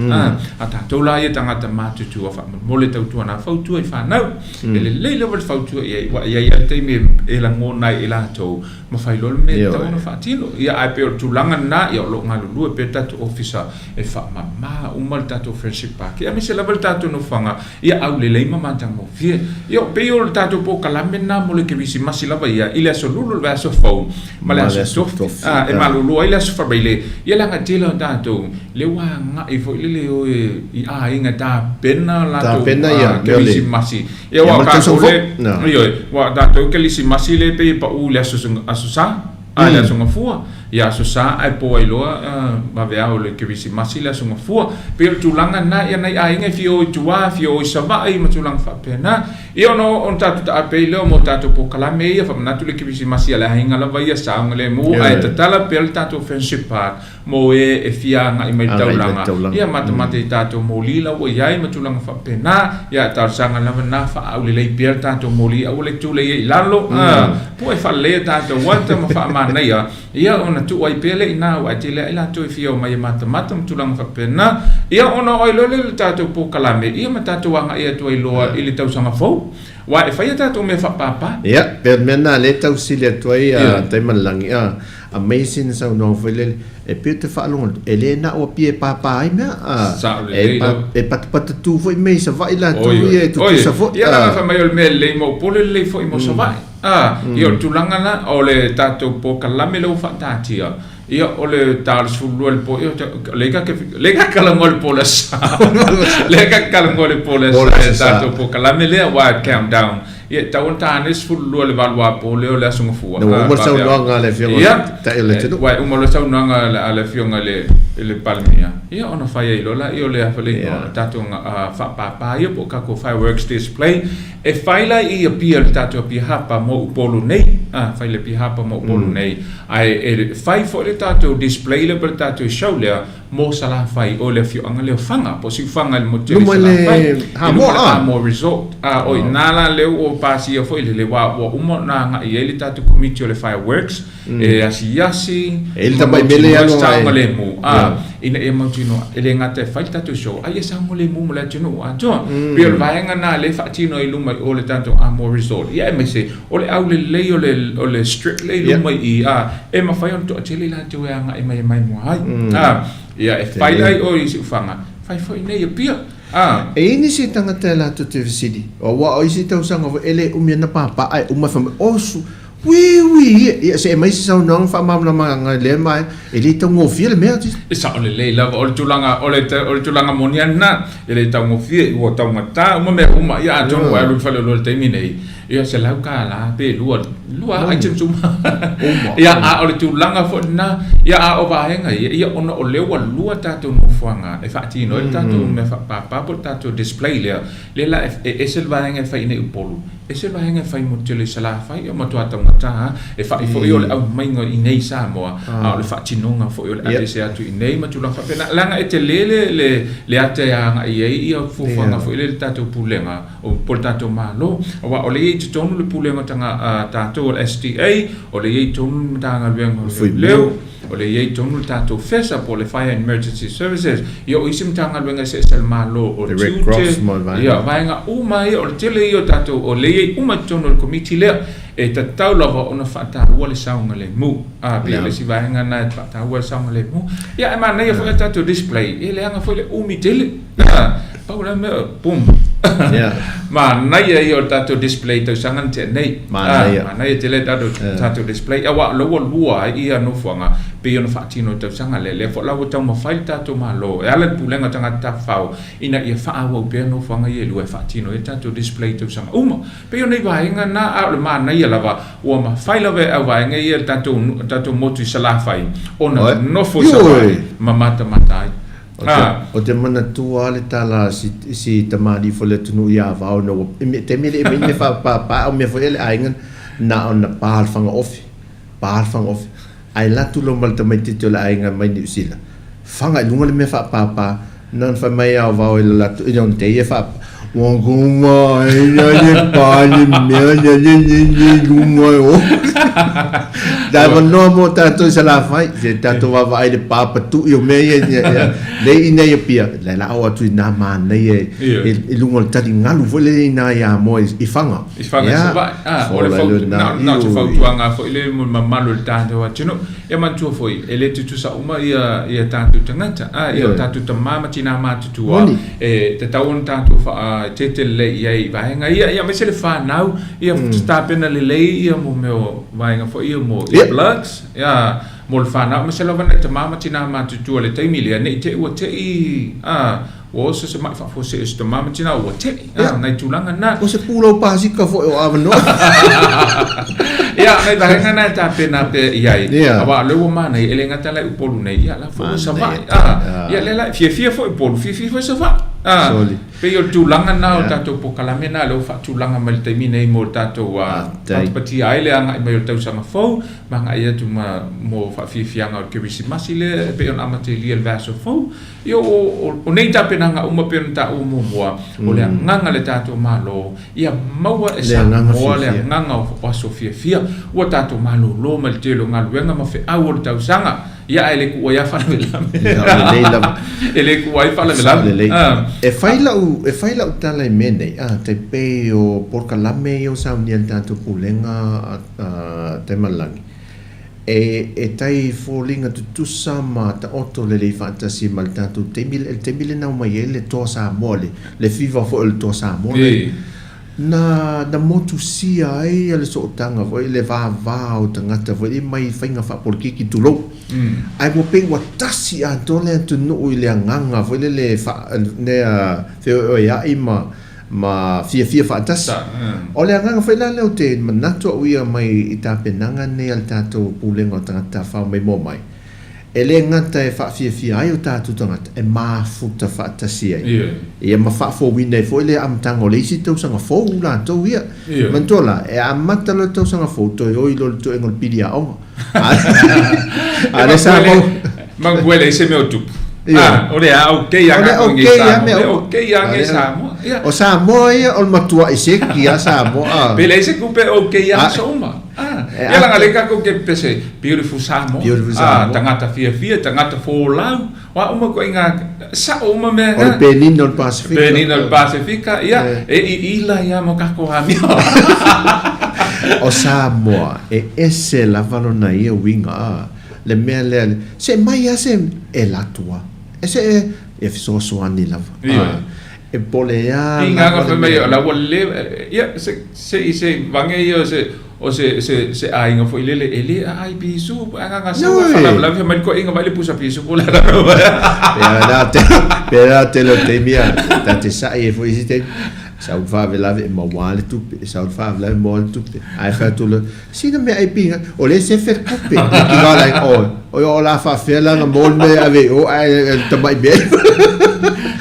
A tatou la ia tagata matutua faamolemole tautuana fautua i fanau. E lelei lava le fautua i ai, aua e i ai lava le taimi e lagona ai e latou ma fai loa le mea e tatau ona faatino. Ia ae pei o le tulaga lena, ia o lo o galulue pea le tatou ofisa e faamama uma le tatou Friendship Park, aemaise lava le tatou nofoaga Ia aulelei ma matagofie. Ia o pei o le tatou polokalame lena mo le Kerisimasi lava ia, i le aso Lulu, le vaiaso fou, ma le aso Tofi, a, e malolo ai le aso Faraile. Ia leaga tele o tatou, lea ua agai foi lele o e i aiga e tapena latou
Tapena ia,
a, Kerisimasi. Ia
Ia
aua
ma
o
le tausaga
tatou
fou.
le, ioe, aua o tatou Kerisimasi lea e pei e pau i le aso, aso Sa. A le Aso Gafua, ia Aso Sa ae po ai loa vaveao o le Kerisimasi le Aso Gafua. Pei o le tulaga lena, ia nai aiga e fia o i tua, fia o i Savaii ma tulaga faapena. Ia ona ona tatou taape ai lea mo tatou polokalame ia, faamanatu le Kerisimasi a le aiga lava ia, saogalemu ae tatala pea le tatou Friendship Park mo e e fia agai mai le taulaga, ia matamata i tatou moli la ua i ai ma tulaga faapena. Ia, e talosaga lava lena, faaaulelei pea le tatou moli, aua le tulei ai i lalo, a, po e faaleleia tatou ata ma faamanaia, ia ona tuu ai pea lea i ina, aua e tele lava i latou e fia omai e matamata ma tulaga faapena. Ia, ona oo ai loa lea i le tatou polokalame, ia ma tatou agai atu ai loa i le tausaga fou. Aua e fai a tatou mea faapāpā.
Ia, pei o le mea lena lea e tau sili atu ai a Taimalelagi, a aumai sina saunoaga foi lele, e pei ou te faalogo atu, e le na o Apia e pāpā ai mea, a,
Sao lelei
e,
lava.
e patapata tu foi mea i Savaii latou
Oi, oi.
ia e
Oi,
tutusa foi,
ia leaga
a.
fai mai o le mea lelei mo Upolu e lelei foi mo Savaii. A, ia o le tulaga la, o le tatou polokalame lea ua faataatia, Ia, o le ta o le 12 i le po, ia, lea ka lea ka talanoa i le po o le Aso Sa. Lea ka talanoa i le po o le Aso Sa i le tatou polokalame lea, aua e countdown. Ia, e tatau ona ta ane le 12 i le 8 apo lea o le Aso Gafua.
Ina ua uma le saunoaga a le Afioga i le Taitai o le atunuu.
Ia, aua e uma loa le saunoaga a le Afioga i le Palemia, ia ona fai ai loa lea o le a le igoa, o le tatou faapapa ia po o tatou fireworks display. E fai la i Apia le tatou Apia Hapa mo Upolu nei, a, fai le Apia Hapa mo Upolu nei, ae e fai foi le tatou display lea po o le tatou show lea mo Salafai, o le afioaga lea o Faga, po o Siufaga i le motu tele i
Luma i le
Salafai, i luma
Hamoa
i le
a?
Hamoa Resort. A, o i ina la lea ua pasia foi le aua ua uma ona agai i ai le tatou komiti o le fireworks, e asiasi
E i le
ma
tamai mele
mautinoa
alu
le
agai.
saogalemu, a, ina ia mautinoa e le gata e fai le tatou show, a ia saogalemu ma le atunuu atoa. Pei o le vaega lena lea e faatino ai i luma i o le tatou Amo Resort, ia aemaise o le aulelei o le, o le strip lea i luma i i, a, e mafai ona toatele i latou e agai mai e maimoa ai. A, ia e fai la i o i Siufaga, fai foi i inei i Apia. A.
E i ai nisi tagata e latou te fesili, aua o isi tausaga foi e le umi ana pāpā ae uma fai mai, oh su, Ui ui ia, ia se aumai se saunoaga faamalamalamaga i lea vaega, e le taugofie le mea.
E sao lelei lava, o le tulaga, o le, o le tulaga moni lava lena, e le taugofie, ua taugata uma mea uma, ia atonu ua alu i le faleoloa i le taimi nei, ia $100 pe lua, lua items uma. Ia, a o le tulaga foi lena, ia a o vaega ia, ia ona o lea ua lua tatou nofoaga e faatino ai le tatou mea faapapa po o le tatou display lea, lea la e ese le vaega e fai i inei i Upolu, Ese vaega e fai mo tele i Salafai, e matua taugata a, e fai foi o le aumaiga i nei i Samoa, a o le faatinoga foi o le aveese atu i nei ma tulaga faapena. Leaga e tele le, le, le ata e agai i ai ia fuafuaga foi lea i le tatou Pulega, o, po o le tatou Malo. Aua o lea e i ai i totonu le Pulega taga, a tatou o le SDA, o lea e i ai i totonu le Matagaluega o Leoleo, O lea e i ai tonu le tatou FESA po o le Fire Emergency Services, ia o isi Matagaluega eseese a le Malo, o
Le Red Cross
tiute,
ma le vaega.
ia, vaega uma ia, o le tele ia o tatou, o lea e i ai uma i totonu o le Komiti lea, e tatau lava ona faataua le saogalemu. A, pei o le isi vaega lena e faataua le saogalemu. Ia, ae manaia foi a tatou display, e leaga foi le umi tele. A, pau la mea, boom.
Yeah.
Manaia ia o le tatou display tausaga na tea nei.
Manaia.
Ah, manaia tele tatou, tatou display. Aua o lea ua lua ai ia nofoaga pei ona faatino i le tausaga lea. Lea foi la ua taumafai le tatou Malo e ala i le Pulega o Tagata Tafafao ina ia faaauau pea nofoaga ia e lua e faatino ai le tatou display i tausaga uma. Pei o nei vaega na, a o le manaia lava ua mafai lava e au vaega ia le tatou, tatou motu i Salafai ona nofo i Savaii ma matamata ai.
Ou te manatua lava le tala a si, si tamalii foi o le atunuu ia Vao ina ua, i taimi e le i aumai ni mea faapapa, a o mea foi a le aiga, na ona pa le fanga ofi, pa le fanga ofi. Ae alu atu loa ma le tamaitiiti o le aiga mai Niu Sila, faga i luga le mea faapapa, na ona fai mai lava o Vao i le latou, ina ona te ia faapapa, Ua kuma ai na le pa le mea na le le le luga e o. Le avanoa mo tatou i Salafai, se tatou vaavaai i le pa patu'i o mea ia, ia, ia, lea i inei i Apia, le la oo atu i nā manaia i, i luga o le taligalu foi lea i ina i Amoa i Faga.
I Faga i Savaii. Ah, o le
Fola
fau,
lena,
na, na o se
ioi.
fautuaga foi lea mo le mamalu o le tatou atunuu. Ia manatua foi, e le tutusa uma ia, ia tatou tagata, ah, ia o tatou tama ma tinā matutua,
Moni.
e tatau ona tatou faaeteete lelei i ai i vaega ia, ia aemaise le fanau, ia tapena lelei ia mo mea o vaega foi ia mo earplugs, ia, mo le fanau, aemaise lava nai tama ma tinā matutua i le taimi lea, ne i te i ua te i, ah, Ua oso se maʻi faafuasei o si tama ma tina ua teʻi. Ah, nai tulaga na.
O se pūlau pasika foi o avanoa.
Ia, nai vaega na e tapena pea i ai. Aua o lea ua manaia, e le gata la i Upolu nei, ia la foi ua Savaii. Ah, ia lea la, fiafia foi Upolu, fiafia foi Savaii. Ah, pei o le tulaga na o tatou polokalame na lea ua faatulaga mai i le taimi nei mo le tatou patipatia ai le agai mai o le tausaga fou. Ma agai atu ma mo faafiafiaga o le Kerisimasi lea e pei ona amatalia i le vaiaso fou. Ia, o nei tapenaga uma pei ona taua muamua, o le agaga le tatou Malo, ia maua e Samoa le agaga o aso fiafia. Ua tatou malolo mai le tele o galuega ma feau o le tausaga. Ia ae le kuua ai faalavelave.
Ia, lelei lava.
E le kuua ai faalavelave.
Sao lelei.
Ah.
E fai lau, e fai lau tala i mea nei, ah, tai pei o polokalame ia ua saunia e le tatou Pulega a Taimalelagi, e, e tai foliga tutusa ma taoto lelei faatasi ma le tatou taimi, le taimi lena ua mai ai le Toa Samoa, le, le fiva foi o le Toa Samoa lea. Na, na motusia ai le sootaga foi, le vava o tagata foi mai faiga faapolokiki, tulou. Ae ua pei ua tasi atoa le atunuu i le agaga foi lele faa, lea feoeoea'i ma, ma fiafia faatasi. O le agaga foi la lea ou te manatu au ia mai i tapenaga nei a le tatou Pulega o Tagata Tafao mai moa mai, E le gata e faafiafia ai o tatou tagata, e mafuta faatasi ai. Ia ma faafouina ai foi le amataga o le isi tausaga fou latou ia. Manatua la, e amata loa le tausaga fou, toe oi loa le toega o le pili aoga. A o lea sa mau.
Manatua e leai se mea o tupu. O le a okay a
O le okay a mea uma.
Okay a nge Samoa.
O Samoa ia o le matuai seki a Samoa.
Pe leai se kupe okay a aso uma. Ah, ia laga le kako ke pese beautiful Samoa.
Beautiful Samoa.
Ah, tagata fiafia, tagata folau. Wa uma ko inga sa uma me
O le Penina o le Pasifika.
Penina o le Pasifika, ia e i ila ia mo kako amio.
O Samoa e ese lava lona ia uiga a le mea lea se mai a se e latua e se e fesoasoani lava.
Ioe.
E pole a
I ngā ngā mai o la ua le ia se se i se vange ia o se o se se se aiga foi lele e le ai pisu a ngā ngā sa wha la la mai ko inga mai le pusa pisu po la
la Pea la te pea la te lo te mia ta te sa e foi si te sa u fa vela ve ma wa le tupe sa u fa vela mo le tupe ai fa tu le sina me ai pinga o le se fer kupe ki va la o o o la fa fe la na mo me ave o ai ta mai be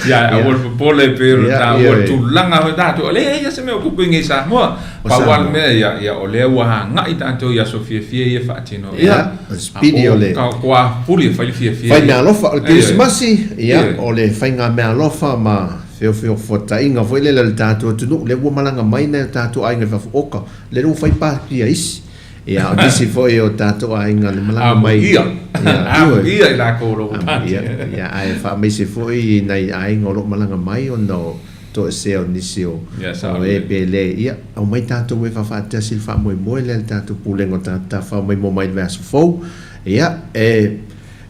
Ia, a ua popole pe o ta ua tulaga foi tatou, o leai ia se mea o kupu i nei Samoa. Pau lava le mea, ia, ia, o lea ua agai tatou i aso fiafia ia e faatino.
Ia, o le speedy o le.
Ka koa puli e fai le fiafia.
Fai meaalofa, o le Kerisimasi, ia, o le faiga meaalofa ma feofeofuataiga foi lele a le tatou atunuu, lea ua malaga mai nai o tatou aiga i fafo, oka, lea ua fai pati a isi. Ia, o nisi foi o tatou aiga le malaga mai.
Amuia. Amuia i lakou o lo o pati.
Ia, ae faamaise foi i nai aiga o lo o malaga mai ona o toesea o nisi o e pe le. Ia, aumai tatou e faafaatasi le faamoemoe lea i le tatou Pulega o Tagata Tafao mai mo mai i le vaiaso fou. Ia, e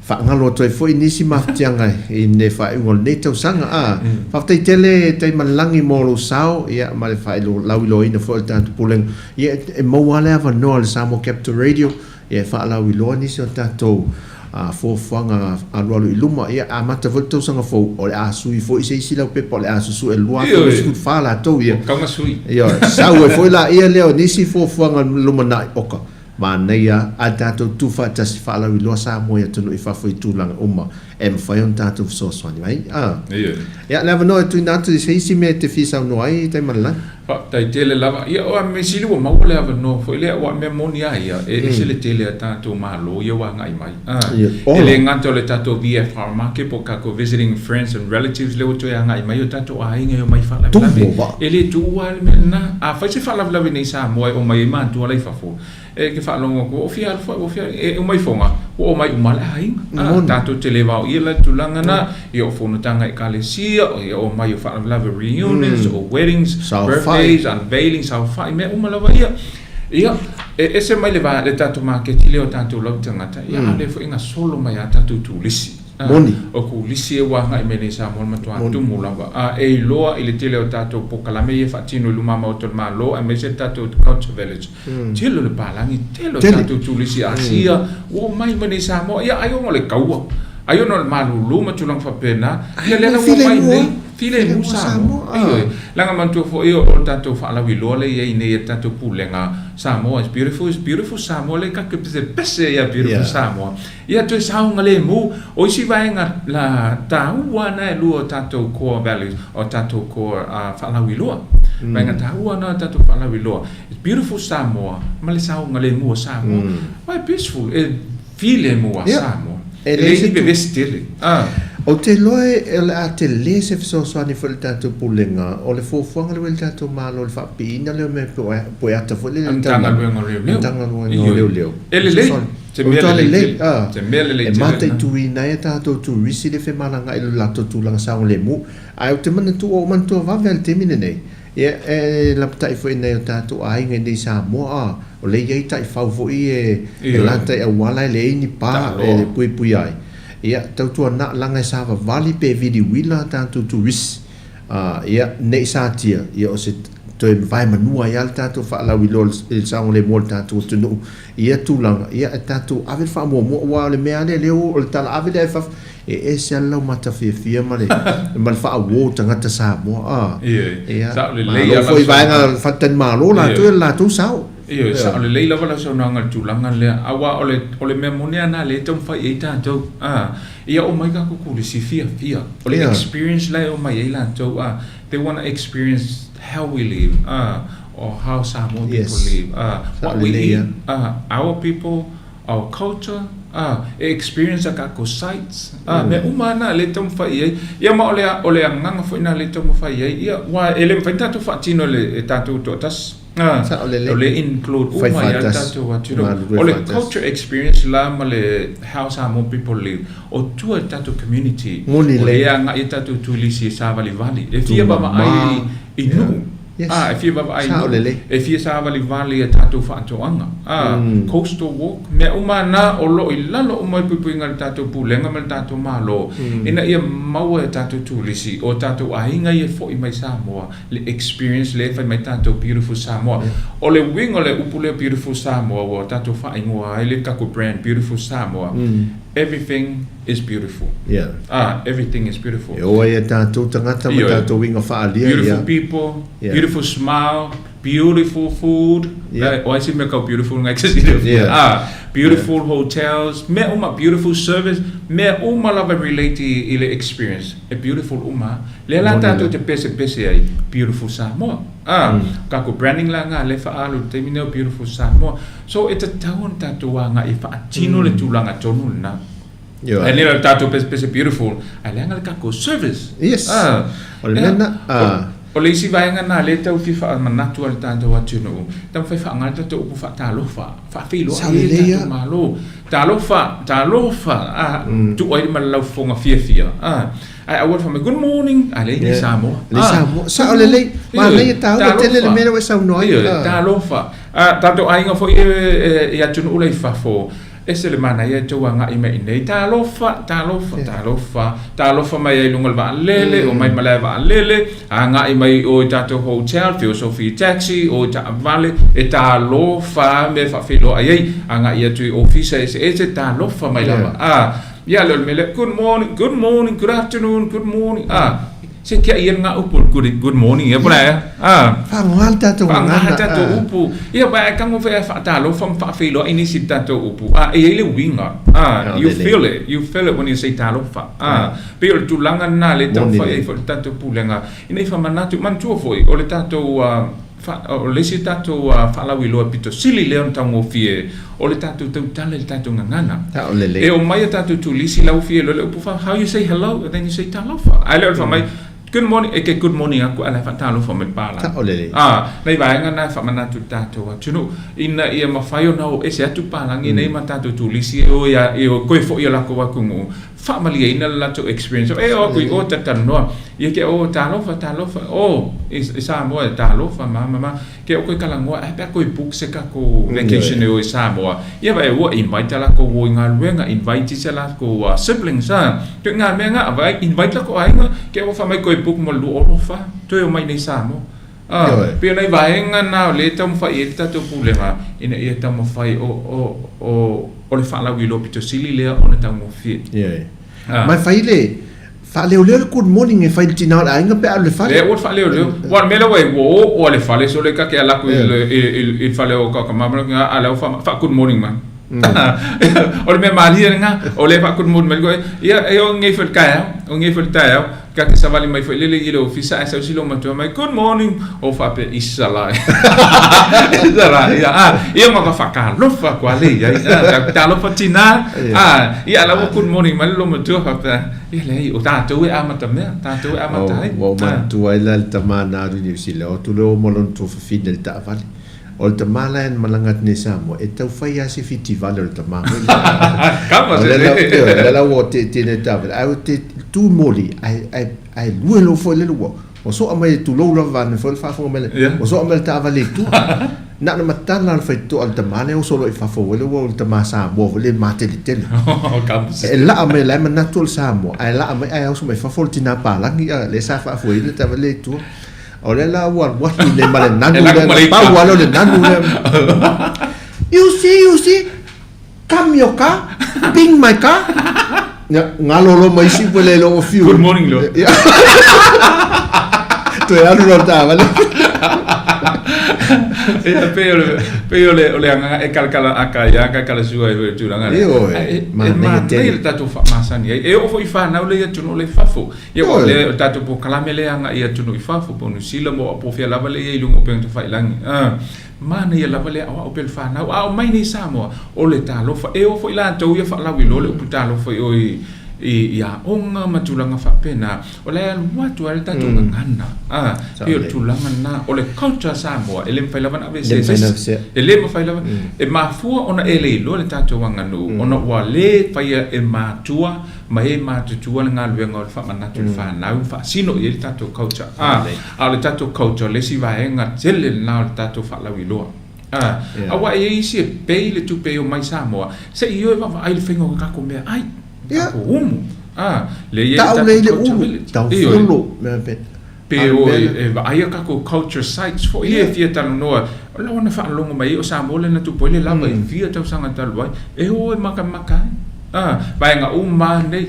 Faagalo atu ai foi nisi mafatiaga i le faaiuga o lenei tausaga. A, faafetai tele Taimalelagi mo lou sao, ia, ma le faalauiloaina foi o le tatou Pulega. Ia, e maua lava le avanoa o le Samoa Capital Radio, ia, e faalauiloa nisi o tatou fuafuaga alualu i luma. Ia, amata foi le tausaga fou, o le a sui foi se isi laupepa, o le a susue i le 2024 latou, ia.
Tauga sui.
Ia, sau ai foi laia lea o nisi fuafuaga lumanai, oka. Manaia a tatou tuufaatasi faalauiloa Samoa i atunuu i fafo i tulaga uma e mafai ona tatou fesoasoani mai ai.
Ioe.
Ia, le avanoa e tuuina atu i se isi mea e te fia saunoa ai, Taimalelagi.
Faafetai tele lava. Ia, o a mea sili ua maua le avanoa foi lea, aua o le mea moni lava ia, e ese le tele a tatou Malo ia ua agai mai. A, e le gata o le tatou VFR market po o tatou Visiting Friends and Relatives lea ua toe agai mai o tatou aiga e omai faalavelave. E le tuua lava le mea lena. Afai se faalavelave nei i Samoa e omai ai matua la i fafo, e te faalogo atu, ua fia alu foi, ua fia, e omai foga, ua omai uma le aiga. A, tatou te le vaoia la le tulaga lena, ia o fonotaga ekalesia, ia omai o faalavelave reunions, o weddings, birthdays, unveiling, saofai, mea uma lava ia. Ia, e ese mai le va, le tatou maketi lea o tatou lau tagata, ia a o lea foi e gasolo mai a tatou turisi.
Moni.
O turisi e ua agai mai nei i Samoa le matua tumu lava. A e iloa i le tele o tatou pokalame ia e faatino i luma maota o le Malo aemaise le tatou Culture Village. Tele o le palagi, tele o tatou turisi Asia ua omai mai nei i Samoa. Ia ai ona o le kaua, ai ona o le malulu ma tulaga faapena. Ia lea la ua omai nei. Filemu Samoa. Ioe. Leaga manatua foi o le tatou faalauiloa lea e i ai nei e le tatou Pulega, Samoa is beautiful, is beautiful Samoa lea tatou te pesepese ia beautiful Samoa. Ia toe saogalemu. O isi vaega la taua na e lua o tatou core values, o tatou core faalauiloa. Vaega taua na o tatou faalauiloa. It's beautiful Samoa ma le saogalemu o Samoa. Why peaceful? E Filemu a Samoa. E leai ni vevesi tele.
Ou te iloa o le a tele se fesoasoani foi i le tatou Pulega, o le fuafuaga lea ua i le tatou Malo i le faapipiina lea o mea poeata foi lele i le
Matagaluega o Leoleo.
Matagaluega o Leoleo.
E lelei. Se
O
mea
matua
lelei
lelei,
tele.
a.
Se mea lelei
E
tele lena.
mataituina ai a tatou turisi le femalagaai i lo latou tulaga saogalemu. Ae ou te manatua, ua ou manatua vave lava i le taimi lenei, ia, e lapatai foi i nai o tatou aiga i inei i Samoa, a, o lea e i ai taifau foi e
Ioe.
lata i auala e leai ni pa
Taaloa.
e puipuia ai. Ia, tautuana laga e savavali pe vili uila a tatou turisi. A, ia, ne i satia, ia o se toe vaemanua ai lava le tatou faalauiloa i le saogalemu o le tatou atunuu i ia tulaga, ia e tatou ave le faamuamua, aua o le mea lava lea, lea o le tala ave lea i fafo, e ese lava le laumatafia ma le ma le faauo o tagata Samoa, a,
Ioe,
ia,
sao lelei
malo
lava
foi
lau
i vaega
saunoaga.
faletalimalo latou
Ioe.
ia le latou sao.
Ioe,
Ioe.
sao lelei lava lau saunoaga i le tulaga lea, aua o le, o le mea moni lava lena lea e taumafai i ai tatou, a, ia omai tatou turisi fiafia, o le
Ioe.
experience la e omai ai latou, a, they wanna experience how we live, a, or how Samoa people
Yes.
live, a,
Sao
what we
lelei
eat,
lava.
a, our people, our culture, a, e experience a tatou sites, a, mea uma lava na lea e taumafai i ai. Ia ma o le, o le agaga foi lena lea e taumafai i ai, ia, aua e le mafai ona tatou faatino e le, e tatou toatasi. A,
Sao lelei.
o lea e include
Fai
uma ai lava le
faatasi.
tatou atunuu.
Galulue
O le
faatasi.
culture experience la ma le how Samoa people live, o tua i le tatou community,
Moni
o
lelei.
lea e agai ai tatou turisi e savalivali, e fia
Tumama.
vaavaai i
Yeah.
nuu.
Yes.
A, e fia vaavaai i
Sao
nuu,
lelei.
e fia savalivali i a tatou faatoaga, a, coastal walk, mea uma na o lo o i lalo uma i puipuiga o le tatou Pulega ma le tatou Malo, ina ia maua e tatou turisi o tatou aiga ia e foi mai Samoa le experience lea e fai mai tatou Beautiful Samoa. O le uiga o le upu lea Beautiful Samoa ua tatou faaigoa ai le tatou brand Beautiful Samoa, everything is beautiful.
Yeah.
Ah, everything is beautiful.
E o ai e tatou tagata ma
Ioe.
tatou uiga faaalia,
Beautiful
ia.
people,
Yeah.
beautiful smile, beautiful food.
Yeah.
O ai se mea kau beautiful ngai ke sile.
Yeah.
Ah, beautiful hotels, mea uma beautiful service, mea uma lava relate i, i le experience. E beautiful uma. Lea la
Moni
tatou
la.
te pesepese ai, Beautiful Samoa. Ah, tatou branding la nga le faaalu i le taimi nei o Beautiful Samoa. So e tatau ona tatou agai e faatino le tulaga tonu lena.
Ioe.
Ae le o le tatou pesepese beautiful, ae leaga le tatou service.
Yes.
Ah,
O le mea lena, ah.
O le isi vaega lena lea e tau fia faamanatu ai le tatou atunuu, taumafai faaaoga le tatou upu faatalofa, faafeiloai
Sao
ai le
lelei
tatou
a.
Malo. Talofa, talofa, ah, tuu ai ma le laufofoga fiafia. Ah, Ae aua le fai mai, good morning, a leai ni Samoa.
Leai Samoa. Sao lelei. Manaia taua tele le mea lea ua e saunoa ai.
Ioe, talofa. A tatou aiga foi e i atunuu la i fafo, ese le manaia e tou agai mai i inei, talofa, talofa, talofa, talofa mai ai i luga o le vaalele, omai malae vaalele, agai mai i o i tatou hotel, feosofi i taxi, o i taavale, e talofa mea e faafeiloai ai, agai atu i ofisa eseese, talofa mai lava. A Ia le o le mea lea, good morning, good morning, good afternoon, good morning, a, se kia ia ngā upu, good, good morning, ia pula ea, a.
Whangoa le tātou
Whangoa
ngana,
le tātou upu. Ia, wā e kango whea whaatalofa ma whaawheiloa i nisi le tātou upu. A, e i ai le uiga, a, you feel it, you feel it when you say talofa. A, pei o le tulaga lena le taumafai ai foi le tātou pulega. Ina i whamanatu, manatua foi, o le tātou, O le isi tatou faalauiloa pito sili lea ona taugofie, o le tatou tautala i le tatou gagana.
Saolele.
E omai a tatou turisi laufie loa le upu fa, how you say hello and then you say talofa. Ae le o le fai mai, good morning, e ke good morning aku ae la e faatalofa mai le palagi.
Saolele.
A, nai vaega na e faamanatu i le tatou atunuu, ina ia mafai ona o ese atu palagi nei ma tatou turisi e o ia, e o koe foi i o lakou atunuu, Faamalieina le latou experience. E o aku i o talanoa. Ia ke o talofa talofa o i Samoa e talofa ma ma ma ke o koe kalagoa ae pe a koe book se kakou vacation e o i Samoa. Ia va e ua invite a lakou o i galuega invite se lakou siblings a. Toe nga mea nga vai invite lakou aiga ke ua fai mai koe book mo le 24 toe omai nei Samoa. A pei o nai vaega na o lea e taumafai i ai le tatou pulega ina ia taumafai o o o o le faalauiloa pito sili lea ona taugofie.
Ioe.
A.
Ma e fai le faaleoleo le good morning e fai i le tina o le aiga pe a alu i le fale.
Lea ua faaleoleo. Ua o le mea lea ua i ua oo a le fale sole ka ke ala aku i le i i le fale o ka ka mama a lea ua fa fa good morning mai. O le mea malie lena, o lea e faa good morning mai koe, ia e o ngei foi le taeao, o ngei foi le taeao, ka te savali mai foi lele i le ofisa ae sau si lou matua mai, good morning, o faapea, isa la, isa la, ia, a, ia ma ka faatalofa atu a le i ai, a, talofa tina, a, ia la ua good morning mai le lou matua faapea, ia leai, o tatou e amata mea, tatou e amata ai.
Ua ou manatua ai la le tama na alu i Niu Sila, o atu lea o ma lona tuafafine i le taavale. O le tama la e na malaga atu nei i Samoa, e tau fai lava se fitivale o le tama foi lea.
Kama
O
se
lea la,
se.
ioe, o lea la ua tietie nei le taavale, ae ou te tu moli, ae, ae, ae lue loa foi lele ua, ua soa mai, tulou lava vaeane foi le faafofoga mai, ua soa mai le taavale i tua. Na ona matala o le faitotoa a le tama lea oso loa i fafo foi lea ua o le tama Samoa foi lea mateletele. E laa mai la e manatu o le Samoa ae laa mai ae oso mai fafo le tina palagi a lea sa faafoeina le taavale lea i tua. O lea la ua alu atu nei ma le nanu lea, na pau lava lea o le nanu lea. You see, you see, come your car, ping my car. Ia, galo loa ma isi ua le iloa ua fiu.
Good morning loa.
Ia. Toe alu loa le taavale.
Ia, pei o le, pei o le, o le agaga e kalakala aka ia kalakala sua ai foi i le tulaga lea.
Ioe,
Ae, e
manaia
manaia
tele.
le tatou faamasani ai. E oo foi i fanau lea i atunuu lea i fafo. Ia, aua o
Ioe.
lea, o le tatou polokalame lea e agai i atunuu i fafo, po o Niu Sila mo po o fea lava lea e i ai i luga o upega tafailagi. A, Manaia lava le aoao pea le fanau, a omai nei i Samoa, o le talofa. E oo foi latou ia faalauiloa le upu talofa i o i, i, i aoga ma tulaga faapena, o la e alu atu lava le tatou gagana. A, pei o le tulaga lena. O le culture a Samoa, e le mafai lava ona aveesea e se isi. E le mafai lava. E mafua ona e le iloa le tatou aganuu, ona ua le faia e matua ma e matutua le galuega o le faamanatu i le fanau, faasino i ai le tatou culture. A, a o le tatou culture le isi vaega tele lena o le tatou faalauiloa. A, aua e i ai isi e pay le tupe e omai Samoa, se i o e vaavaai i le faiga o tatou meaai, tatou umu. A, lea e i ai le
Tau lea i le
tatou culture
ulu,
village.
tau
Ioe.
folo, mea pe.
Pe o e vaai a tatou culture sites foi ia e fia talanoa, o la ona faalogo mai ai o Samoa lea na tupu ai le lava i fia tausaga talu ai, e o e makamaka ai. A, vaega uma lava nei,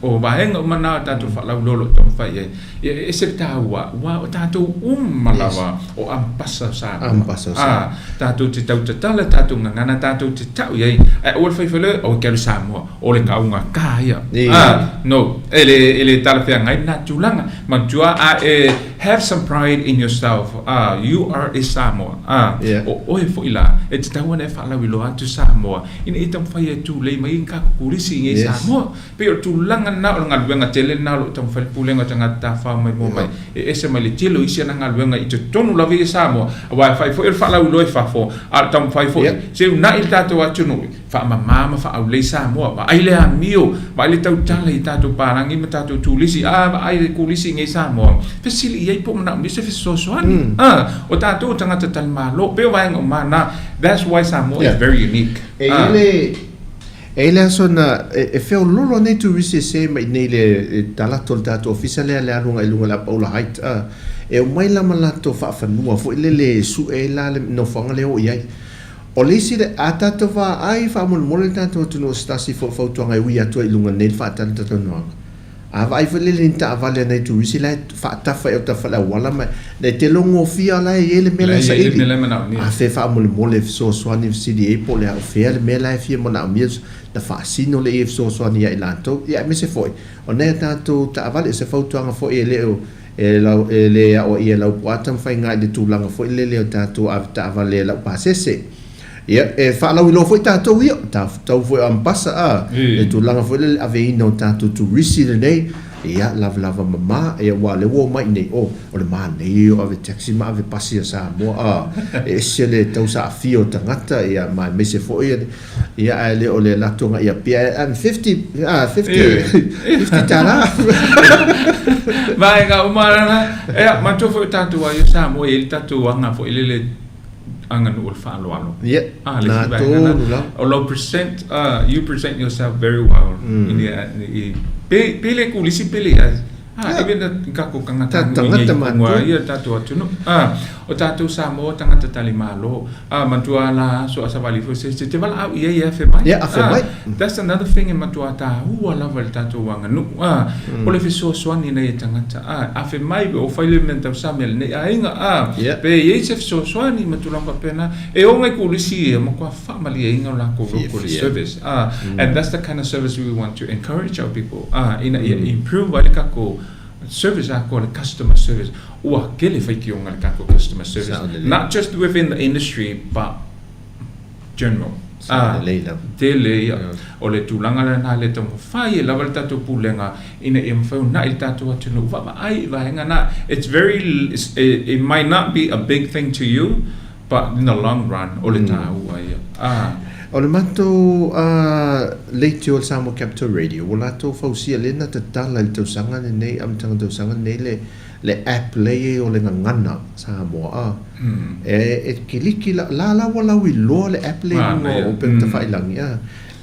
o vaega uma na o tatou faalauiloa o lo o taumafai i ai. Ia e ese le taua, aua o tatou uma lava o ampasa o Samoa.
Ampasa o Samoa.
A, tatou te tautatala, tatou gagana, tatou te tau i ai, ae aua le faifai loa, oi ke alu Samoa. O le kauga kā ia. Ah, no, e le, e le talafeagai lena tulaga. Manatua a e have some pride in yourself. Ah, you are a Samoa. Ah,
Yeah.
o oe foi la, e tatau ona e faalauiloa atu Samoa, ina ia taumafai e tulei mai ai ni tatou turisi i nei Samoa. Pei o le tulaga lena, o le galuega tele lena o lo o taumafai le Pulega o Tagata Tafao maimoa mai, e ese mai le tele o isi ana galuega i totonu lava ia Samoa, aua e fai foi o le faalauiloa i fafo, a o le taumafai foi, se uunai le tatou atunuu, Faamama ma faaaulei Samoa, vaai le amio, vaai le tautala i tatou palagi ma tatou turisi, a vaai le turisi i nei Samoa, fesili i ai po o manaomia se fesoasoani. A, o tatou o tagata talimalo, pei o vaega uma na, that's why Samoa is very unique.
E i ai le, e i ai le aso na, e feololo nei turisi e se mai nei le talato o le tatou ofisa lea le aluga i luga o le Apaula Height, a, e omai la ma latou faafanua foi lele e sue ai la le nofoaga lea e oo i ai. O le isi le, a tatou vaai faamolemole le tatou atunuu o se tasi foi o fautuaga e ui atu ai i luga nei le faatalatalanoaga. A vaai foi lele i ni taavale a nai turisi la e faatafa i autafa i le auala ma e te logofia la e i ai le mea la e saili. A fe faamolemole e fesoasoani e fesili ai po o le a o fea le mea la e fia manaomia na faasino lea e fesoasoani ia i latou. Ia aemaise foi o nai a tatou taavale, o se fautuaga foi e le o E lau, e le aoaia e lau puata ma faiga i le tulaga foi lele o tatou avetaavale e lau pasese. Ia, e faalauiloa foi tatou ia, tau foi o Ambasa a, le tulaga foi lele aveina o tatou turisi lenei, ia, lavalava mama, ia, aua o lea ua omai i inei, oh, o le manaia ia o ave taxi ma ave pasi a Samoa, a, e ese le tau saafia o tagata, ia, ma aemaise foi Ia, ae le o le latou agai i Apia, and 50, ah, 50, 50 tala.
Vaega uma lana, ea, matou foi o tatou ai o Samoa e i ai le tatou aga foi lele aganuu o le faaaloalo.
Ia,
Ah, le
na
isi vaega lena.
tonu lava.
O lau present, ah, you present yourself very well. In the, i, pe, pe le kulisi pe le Ah,
Ia.
even the kako tangata
Ta-
nui nei
tangata
i
matua.
konga ia tatou atunuu. Ah, o tatou Samoa tagata talimalo. Ah, matua la aso a savali foi se se te valaau i ai e afe mai.
Ia, afe
Ah,
mai.
that's another thing e matua tāua lava i le tatou aganuu. Ah, o le fesoasoani nei e tagata. Ah, afe mai o fai le mea tausami a lenei aiga. Ah,
Ia.
pe i ai se fesoasoani ma tulaga faapena. E o ngai kulisi ia matua faamalieina o lakou local
Fiafia.
service. Ah, and that's the kind of service we want to encourage our people. Ah, ina ia improve ai le kakou service a ko le customer service. Ua kele faitioga le kakou customer service.
Sao lelei.
Not just within the industry but general.
Sao
Ah,
lelei lava.
tele ia. O le tulaga lena le taumafai e lava le tatou pulega ina ia mafai ona uunai le tatou atunuu vaavaai i vaega na. It's very, it might not be a big thing to you. But in the long run, o le tāua ia. Ah.
O le matou leitio o le Samoa Capital Radio, ua latou fausia lea na tatala i le tausaga lenei, amataga tausaga lenei le le app lea i ai o le gagana Samoa a. E kiliki la, la la ua lauiloa le app lea i luga o upega tafailagi a.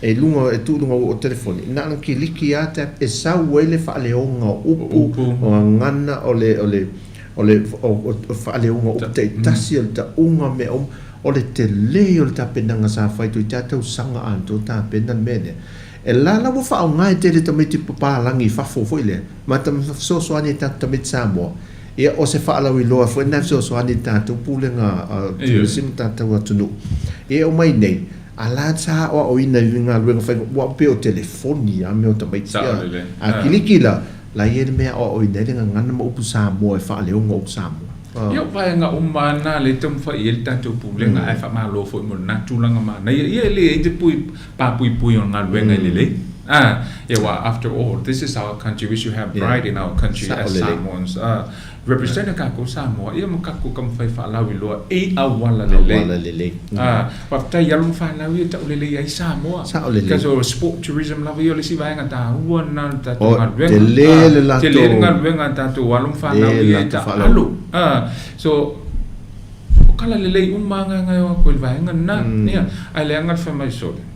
E luga, e tuu i luga o telefoni, na ona kiliki lava tap e sau ai le faaleoga o upu, o gagana, o le, o le, O le faaleoga o upu taitasi, o le tauga o mea uma, o le tele o le tapenaga sa fai toeitiiti lava tausaga atoa tapena le mea lea. E la la ua faaaoga e tele tamaiti papalagi i fafo foi lea, ma fesoasoani i tatou tamaiti Samoa. Ia o se faalauiloa foi lena e fesoasoani i le tatou Pulega Turisi ma tatou atunuu. Ia e omai nei, a la sa aoaoina i galuega fai, ua pei o telefoni lava mea o tamaiti. A kiliki la, La i ai le mea aoaoina ai le gagana ma upu Samoa e faaleoga upu Samoa.
Ia o vaega uma lava na lea e taumafai i ai le tatou Pulega ae faamalo foi mo lena tulaga manaia. Ia e leai se pui papuipui o le galuega e lelei. Ah, ia aua after all this is our country, we should have pride in our country as Samoans. Ah, represent a kakou Samoa, ia ma kakou taumafai faalauiloa i auala lelei.
Auala lelei.
Ah, faafetai i alo ma fanau ia e taulelei ai Samoa.
Sao lelei.
Because o sport tourism lava ia o le isi vaega taua lena o le tatou
Oh,
galuega.
tele
Ah,
le latou-
tele le galuega a tatou alo ma fanau
Tele
ia e
latou
taaalo. Ah, so o kala lelei uma agaga e o atu i le vaega lena. Ia, ae leaga le fai mai sole.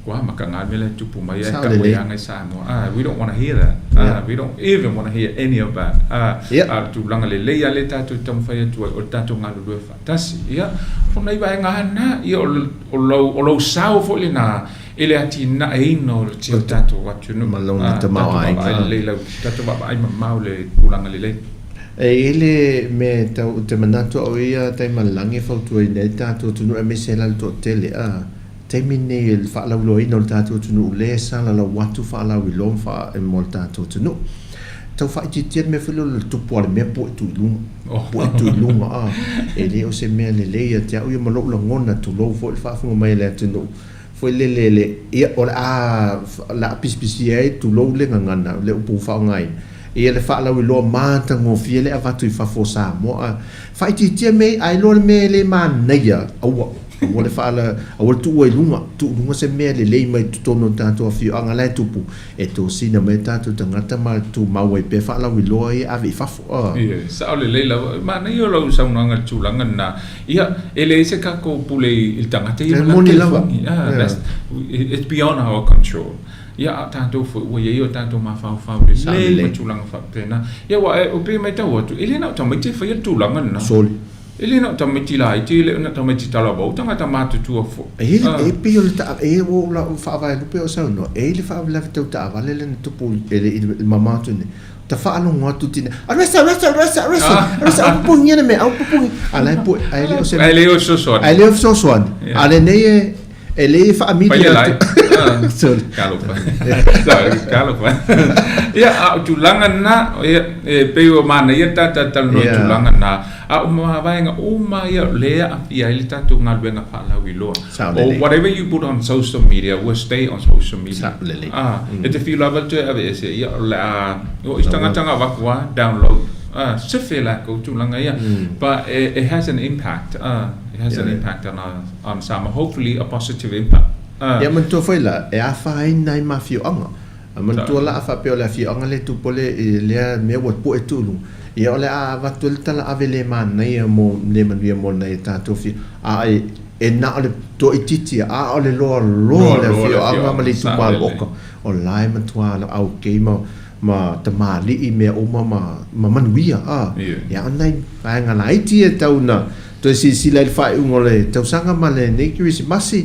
Ua amata ngā mea la e tupu mai ai
Sao
ka
lelei.
oeaga i Samoa. Ah, we don't wanna hear that. Ah, we don't even wanna hear any of that. Ah, a o le tulaga lelei lava lea tatou te taumafai atu ai, o le tatou galulue faatasi. Ia, o nai vaega lava na, ia o o lou, o lou sao foi lena i le atinaeina o si o tatou atunuu.
Ma lona
Ah, tatou
tamaoaiga.
vaavaai lelei lau, tatou vaavaai mamao le tulaga lelei.
E i ai le mea e tau, ou te manatu au ia Taimalelagi e fautuaina ai le tatou atunuu aemaise la le toatele, ah, taimi lenei i le faalauiloaina o le tatou atunuu lea e salalau atu faalauiloa ma faa mo le tatou atunuu. Tau faaitiitia le mea foi lea o le tupu a le mea pue tu i luga. Pue tu i luga a. E le o se mea lelei ia te au ia ma lou lagona tulou foi le faafofoga mai a le atunuu foi lele le ia o le a le a pisipisia ai tulou le gagana le upu ua faaaogaina ia le faalauiloa matagofie le avatu i fafo o Samoa a faaitiitia mea ia ae iloa le mea e le manaia aua Aua le faala, aua le tuua i luga, tuu i luga se mea lelei mai totonu o le tatou afioaga la e tupu, e tosina mai tatou tagata ma tumau ai pea faalauiloa ia ave i fafo.
A. Ia, sao lelei lava. Manaia o lau saunoaga i le tulaga lena. Ia, e leai se tatou pule i le tagata ia ma lana telefoni. A, that's, it's beyond our control. Ia, a o tatou foi ua i ai o tatou mafaufau lelei ma tulaga faapena. Ia, aua e pei e matau atu, e le na o tamaiti e faia le tulaga lena.
Soli.
E le na o tamaiti laiti, e le na o tamaiti talavou, tagata matutua foi.
E i ai le, e pei o le taa, e ua ou lau faavaelupe o saunoa, e i ai le faalavelave tau taavale lea na tupu i le, i le mamao atu nei. Ta faalogo atu tina, arrest, arrest, arrest, arrest, arrest, au pupugia le mea, au pupugia. A la e pue, ae le o se.
Ae le o fesoasoani.
Ae le o fesoasoani. A lenei e, E le i faamili atu.
Sorry. Talofa. Sorry, talofa. Ia, a o tulaga na, ia, e pei ua manaia le tatou talanoa i tulaga na, a o mavaega uma ia o lea e aafia ai le tatou galuega faalauiloa. Or whatever you put on social media will stay on social media. Ah, e te fiu lava toe aveese, ia, o le a, o isi tagata na avatu lava, download. Ah, sefe latou tulaga ia. But it has an impact. Ah, it has an impact on our on Samoa, hopefully a positive impact.
Ia manatua foi la, e afaina ai ma afioaga. Manatua la a faapea o le afioaga lea e tupu ai lea mea ua pue atu i luga, ia o le a avatu ai le tala ave le manaia mo le manuia mo nai a tatou afioaga. A e na o le toaitiiti a o le loa loa o le afioaga ma le itumalo oka, o la e matua aukei ma ma tamalii mea uma ma ma manuia a. Ia o nai vaega laiti ia e tau na Toe silasila i le faaiuga o le tausaga ma lenei Kerisimasi,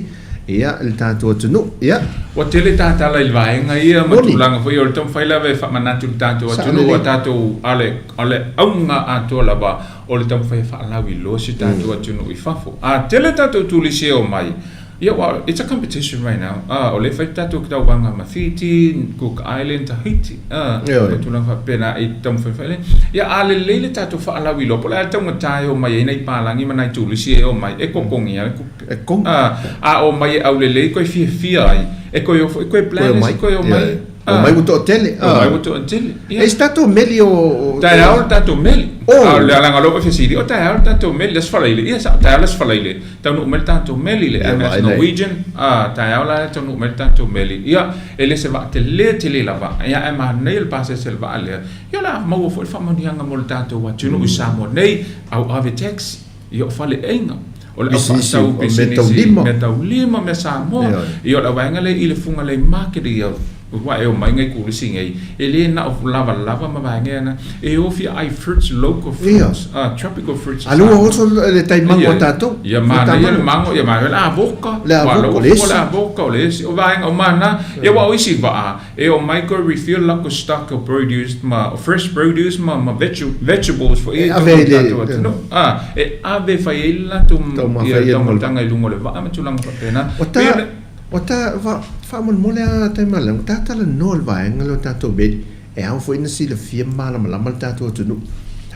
ia, i le tatou atunuu, ia.
Ua tele tatala i le vaega ia ma tulaga foi o le taumafai lava e faamanatu i le tatou atunuu a tatou a le a le auga atoa lava o le taumafai e faalauiloa si tatou atunuu i fafo. A tele tatou turisi e omai, Ia well it's a competition right now ah o lea e fai tatou tauvaga ma Fiji, Cook Island, Tahiti ah ma tulaga faapena i taumafai fai le ia a lelei le tatou faalauiloa po o le a le taugata e omai ai nai palagi ma nai turisi e omai e kokogi lava le tupe
E kogi
ah a omai e aulelei koe fiafia ai e koe o foi koe plan
Koe
isi
omai
koe omai
Ioe. Omai ua toatele.
Omai ua toatele.
Ia. E se tatou meli o
Taeao le tatou meli. Oh. A o le alaga loa ua fesili, o taeao le tatou meli, le Aso Faraile. Ia, sao, taeao le Aso Faraile. Taunuu mai le tatou meli, le MS Norwegian. A, taeao la e taunuu mai le tatou meli. Ia, e le se vaa tele tele lava. Ia, ae manaia le pasese o le vaa lea. Ia, o le a maua foi le faamanuiaga mo le tatou atunuu i Samoa nei, au ave taxi. Ia, o faleaiga, o le au faatau pisinisi, meataulima, mea Samoa. Ia, o le auvaega lea i le Fugalei Market, ia, aua e omai nai kulisi nei, e le na o lavalava ma vaega ia na, e o fia ai fruits, local fruits, tropical fruits.
A lua oso le tai mango a tatou.
Ia, manaia le mango, ia manaia le avoka,
le avoka,
le esi. Le avoka, o le esi, o vaega uma na, ia, aua o isi vaa, E omai koe refill lakou stock o produce ma fresh produce ma ma vegetables foi
ia i totonu o le tatou
atunuu. A, e ave e fai ai le latou taumafataga i luga o le vaa ma tulaga faapena.
Ua ta, ua ta, faamolemole lava Taimalelagi, ua ta talanoa i le vaega lea o tatou meli, e ao foi ona silafia ma malamalama le tatou atunuu.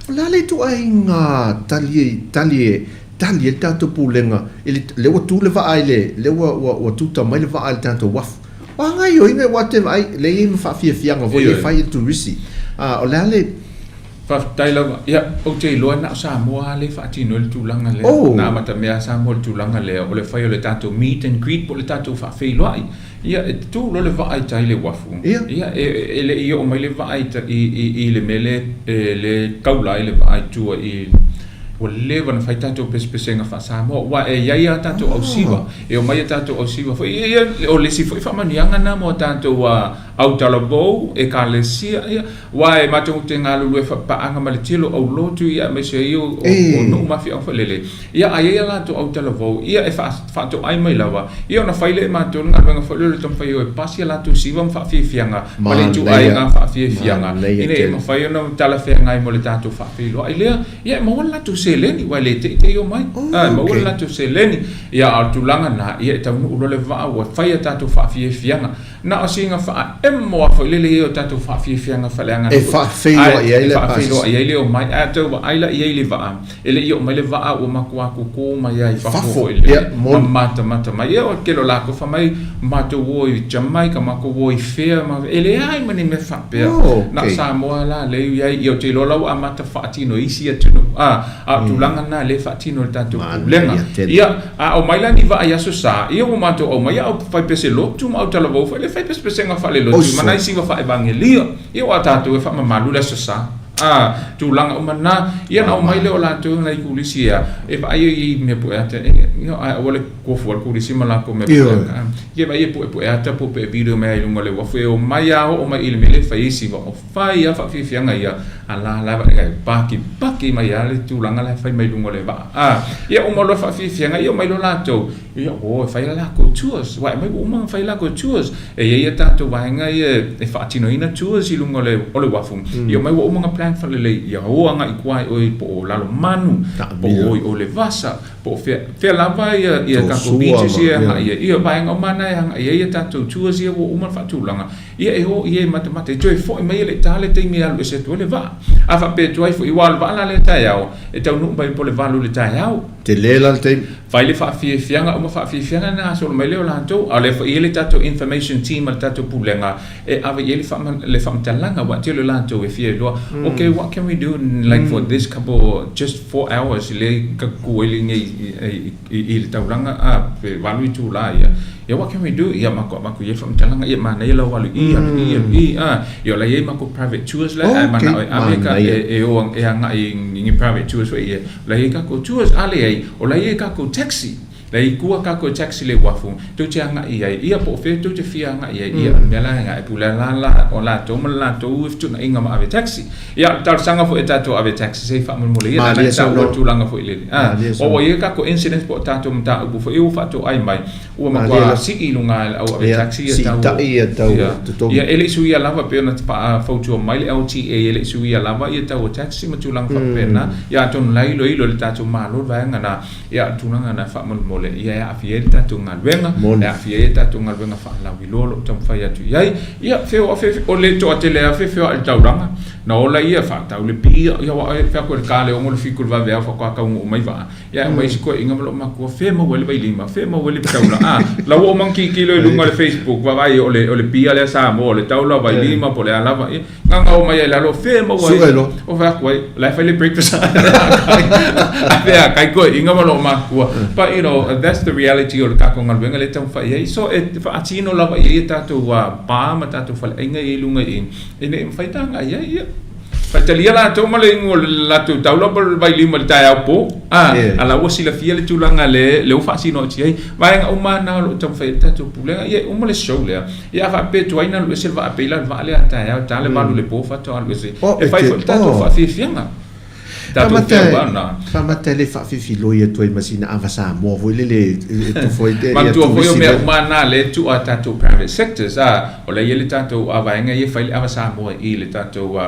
O le a le ituaiga tali, tali e tali ai le tatou Pulega i le, lea ua tu le vaa i le, lea ua, ua, ua tuta mai le vaa i le tatou uafu. O a gaoioiga aua te vaai, lea e i ai ma faafiafiaga foi e fai e le turisi. A, o le a le.
Faafetai lava. Ia, ou te iloa na o Samoa lava lea e faatino ai le tulaga lea. Oh! Na amatamea lava Samoa i le tulaga lea o le fai o le tatou meet and greet po o le tatou faafeiloai. Ia, e tu loa le vaa i tai i le uafu.
Ia.
Ia, e le i oo mai le vaa i, i, i le mea lea e kaula ai le vaa i tua i Ua leva ona fai tatou pesepesega faa-Samoa, aua e i ai lava tatou ausiva, e omai a tatou ausiva foi, ia, o le isi foi faamanuiaga lena mo a tatou autalavou, ekalesia, ia, aua e matou te galulue faapaaga ma le tele o aulotu, ia, aemaise ai o, o nuu ma afioaga foi lele, ia, a i ai a latou autalavou, ia, e faatoai mai lava, ia, ona fai lea e matou le galuega foi lea o le taumafai e o e pasi a latou siva ma faafiafiaga ma le ituaiga faafiafiaga, ina ia mafai ona talafeagai mo le tatou faafeiloai lea. Ia e maua le latou seleni, aua e le teitei omai. Oh, e maua le latou seleni. Ia, a o le tulaga lena, ia e taunuu loa le vaa ua fai a tatou faafiafiaga. Na o sina faaemo lava foi lele ia o tatou faafiafiaga faaleaganuu.
E faafeiloai
ai le faafeiloai ai le omai. Ae a tau vaai la i ai i le vaa, e le i oo mai le vaa ua matua koko mai lava i fafo foi lele, ma matamata mai. Ia o le tele o latou fai mai, matou o i Jamaica, matou o i fea, e leai ma ni mea faapea. Na o Samoa la lea e i ai. Ia ou te iloa la ua amata faatino e isi atunuu, a, a o tulaga na lea e faatino e le tatou Pulega. Ia, a aumai la ni vaa i Aso Sa, ia ua matou aumai a fai pese lotu ma autalavou foi lea fai pesepesega faalelotu ma nai siva faaevagelia. Ia aua tatou e faamamalu le Aso Sa. A, tulaga uma na, ia ona aumai lea o latou nai kulisi ia, e vaai ai i mea pueata, ia, ae aua le tofu a le kulisi ma latou mea pueata. Ia vaai e puepueata po pe video mai ai i luga o le uafu e omai a oo mai i le mea lea e fai ai siva o fai a faafiafiaga ia a la lava e paki paki mai a le tulaga la e fai mai luga o le vaa a ia uma loa faafiafiaga ia omai loa latou ia o e fai a lakou tours aua e aumai ua uma ona fai lakou tours e i ai a tatou vaega ia e faatinoina tours i luga o le o le uafu ia omai ua uma ona plan faalelei ia o agai i tua i o i po o Lalomanu po o i o Levasa Po o fea, fea lava ia, ia tatou beaches ia e agai ai. Ia, vaega uma na e agai ai ia tatou tours ia ua uma le faatulaga, ia e o i ai e matamata. E toe foi mai e le i ta le taimi e alu ese atu ai le vaa. A faapea e tuai foi, aua o le vaa la lea taeao, e taunuu mai po o le 8 i le taeao.
Tele la le taimi.
Fai le faafiafiaga, uma faafiafiaga ona gasolo mai lea o latou. A o lea foi e i ai le tatou information team a le tatou Pulega e ave i ai le faamatalaga aua e tele o latou e fia iloa, okay what can we do like for this couple just 4 hours lea ka tu ai lenei i le taulaga a pe 8 itula ia, ia what can we do, ia matou avatu i ai le faamatalaga, ia manaia lau alu i i alu i alu i a ia o la e i ai matou private tours la ae manao e ave ka e o e agai i ni private tours foi ia o la e i ai tatou tours a leai o la e i ai tatou taxi. La i tua tatou taxi le uafu, tou te agai i ai, ia po o fea tou te fia agai i ai, ia o le mea la lena, e pule la la o latou ma le latou fetuunaiga ma ave taxi. Ia o le talosaga foi a tatou ave taxi se i faamolemole ia, leaga e taua le tulaga foi lele. A, ua i ai tatou incidents po o tatou mataupu foi ia ua faatoai mai, ua matua sii i luga e le au ave taxi ia tau o, ia, ia e le i suia lava pei ona faufautua mai le LTA e le i suia lava ia tau o taxi ma tulaga faapena, ia atonu o la e iloilo e le tatou Malo le vaega lena. Ia, o le tulaga lena faamolemole. lea, ia e aafia ai le tatou galuega, e aafia ai a tatou galuega faalauiloa o lo o taumafai atu i ai. Ia, feo, fe, o le toatele lava feofeoai i le taulaga, na ola ia faatau le pia, ia aua e fai atu e le ta le 6 i le 7 i le vaveao faatoa taunuu mai vaa, ia aumai isi toeaiina ma lou matua, fea e maua ai le vailima, fea e maua ai le taula, a, la ua uma ona tilotilo i luga o le Facebook, vaavaai o le, o le pia lea Samoa, o le taula vailima po o le a lava, ia, Gagau mai ai lalo fe maua ai.
Suʻe loa.
O fai atu ai, la e fai le breakfast. A fea kai toeaiina ma lou matua. But you know, that's the reality o le tatou galuega lea e taumafai i ai. So e faatino lava i ai a tatou pa ma tatou faleaiga ia i luga i i, ina ia mafai ona agai ai. Ia. Faitalia latou ma le inu o le latou taula po o le vailima i le taeao po. A, a la ua silafia le tulaga le, le ua faasino atu i ai. Vaega uma lava na o lo o taumafai ai le tatou pulega. Ia e uma le show lea. Ia a faapea tuai na alu ese le vaa pei la le vaa lea a taeao ta le 8 i le po faatoa alu ese. E fai foi le tatou faafiafiaga. Tatou feau na.
Faamata e le faafifiloi atu ai ma sina ava Samoa foi lele e tofo ai
te Manatua foi o mea uma na lea e tuu a tatou private sectors a o la e i ai le tatou vaega ia e fai le ava Samoa i le tatou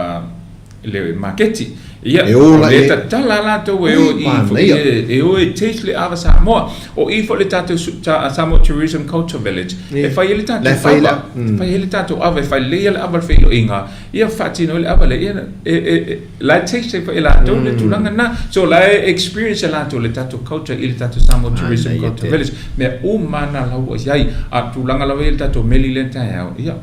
le maketi. Ia,
E o la
e tatala latou e o i foi e o e taste le ava Samoa. O i foi le tatou Samoa Tourism Culture Village. E fai ai le tatou ava. E fai ai le tatou ava, e fai lelei le ava le feiloaiga. Ia faatino ai le ava lea. Ia, e, la e taste ai foi e latou le tulaga lena. So la e experience e latou le tatou culture i le tatou Samoa Tourism Culture Village. Mea uma na la ua i ai. A tulaga lava ia le tatou meli lea taeao. Ia,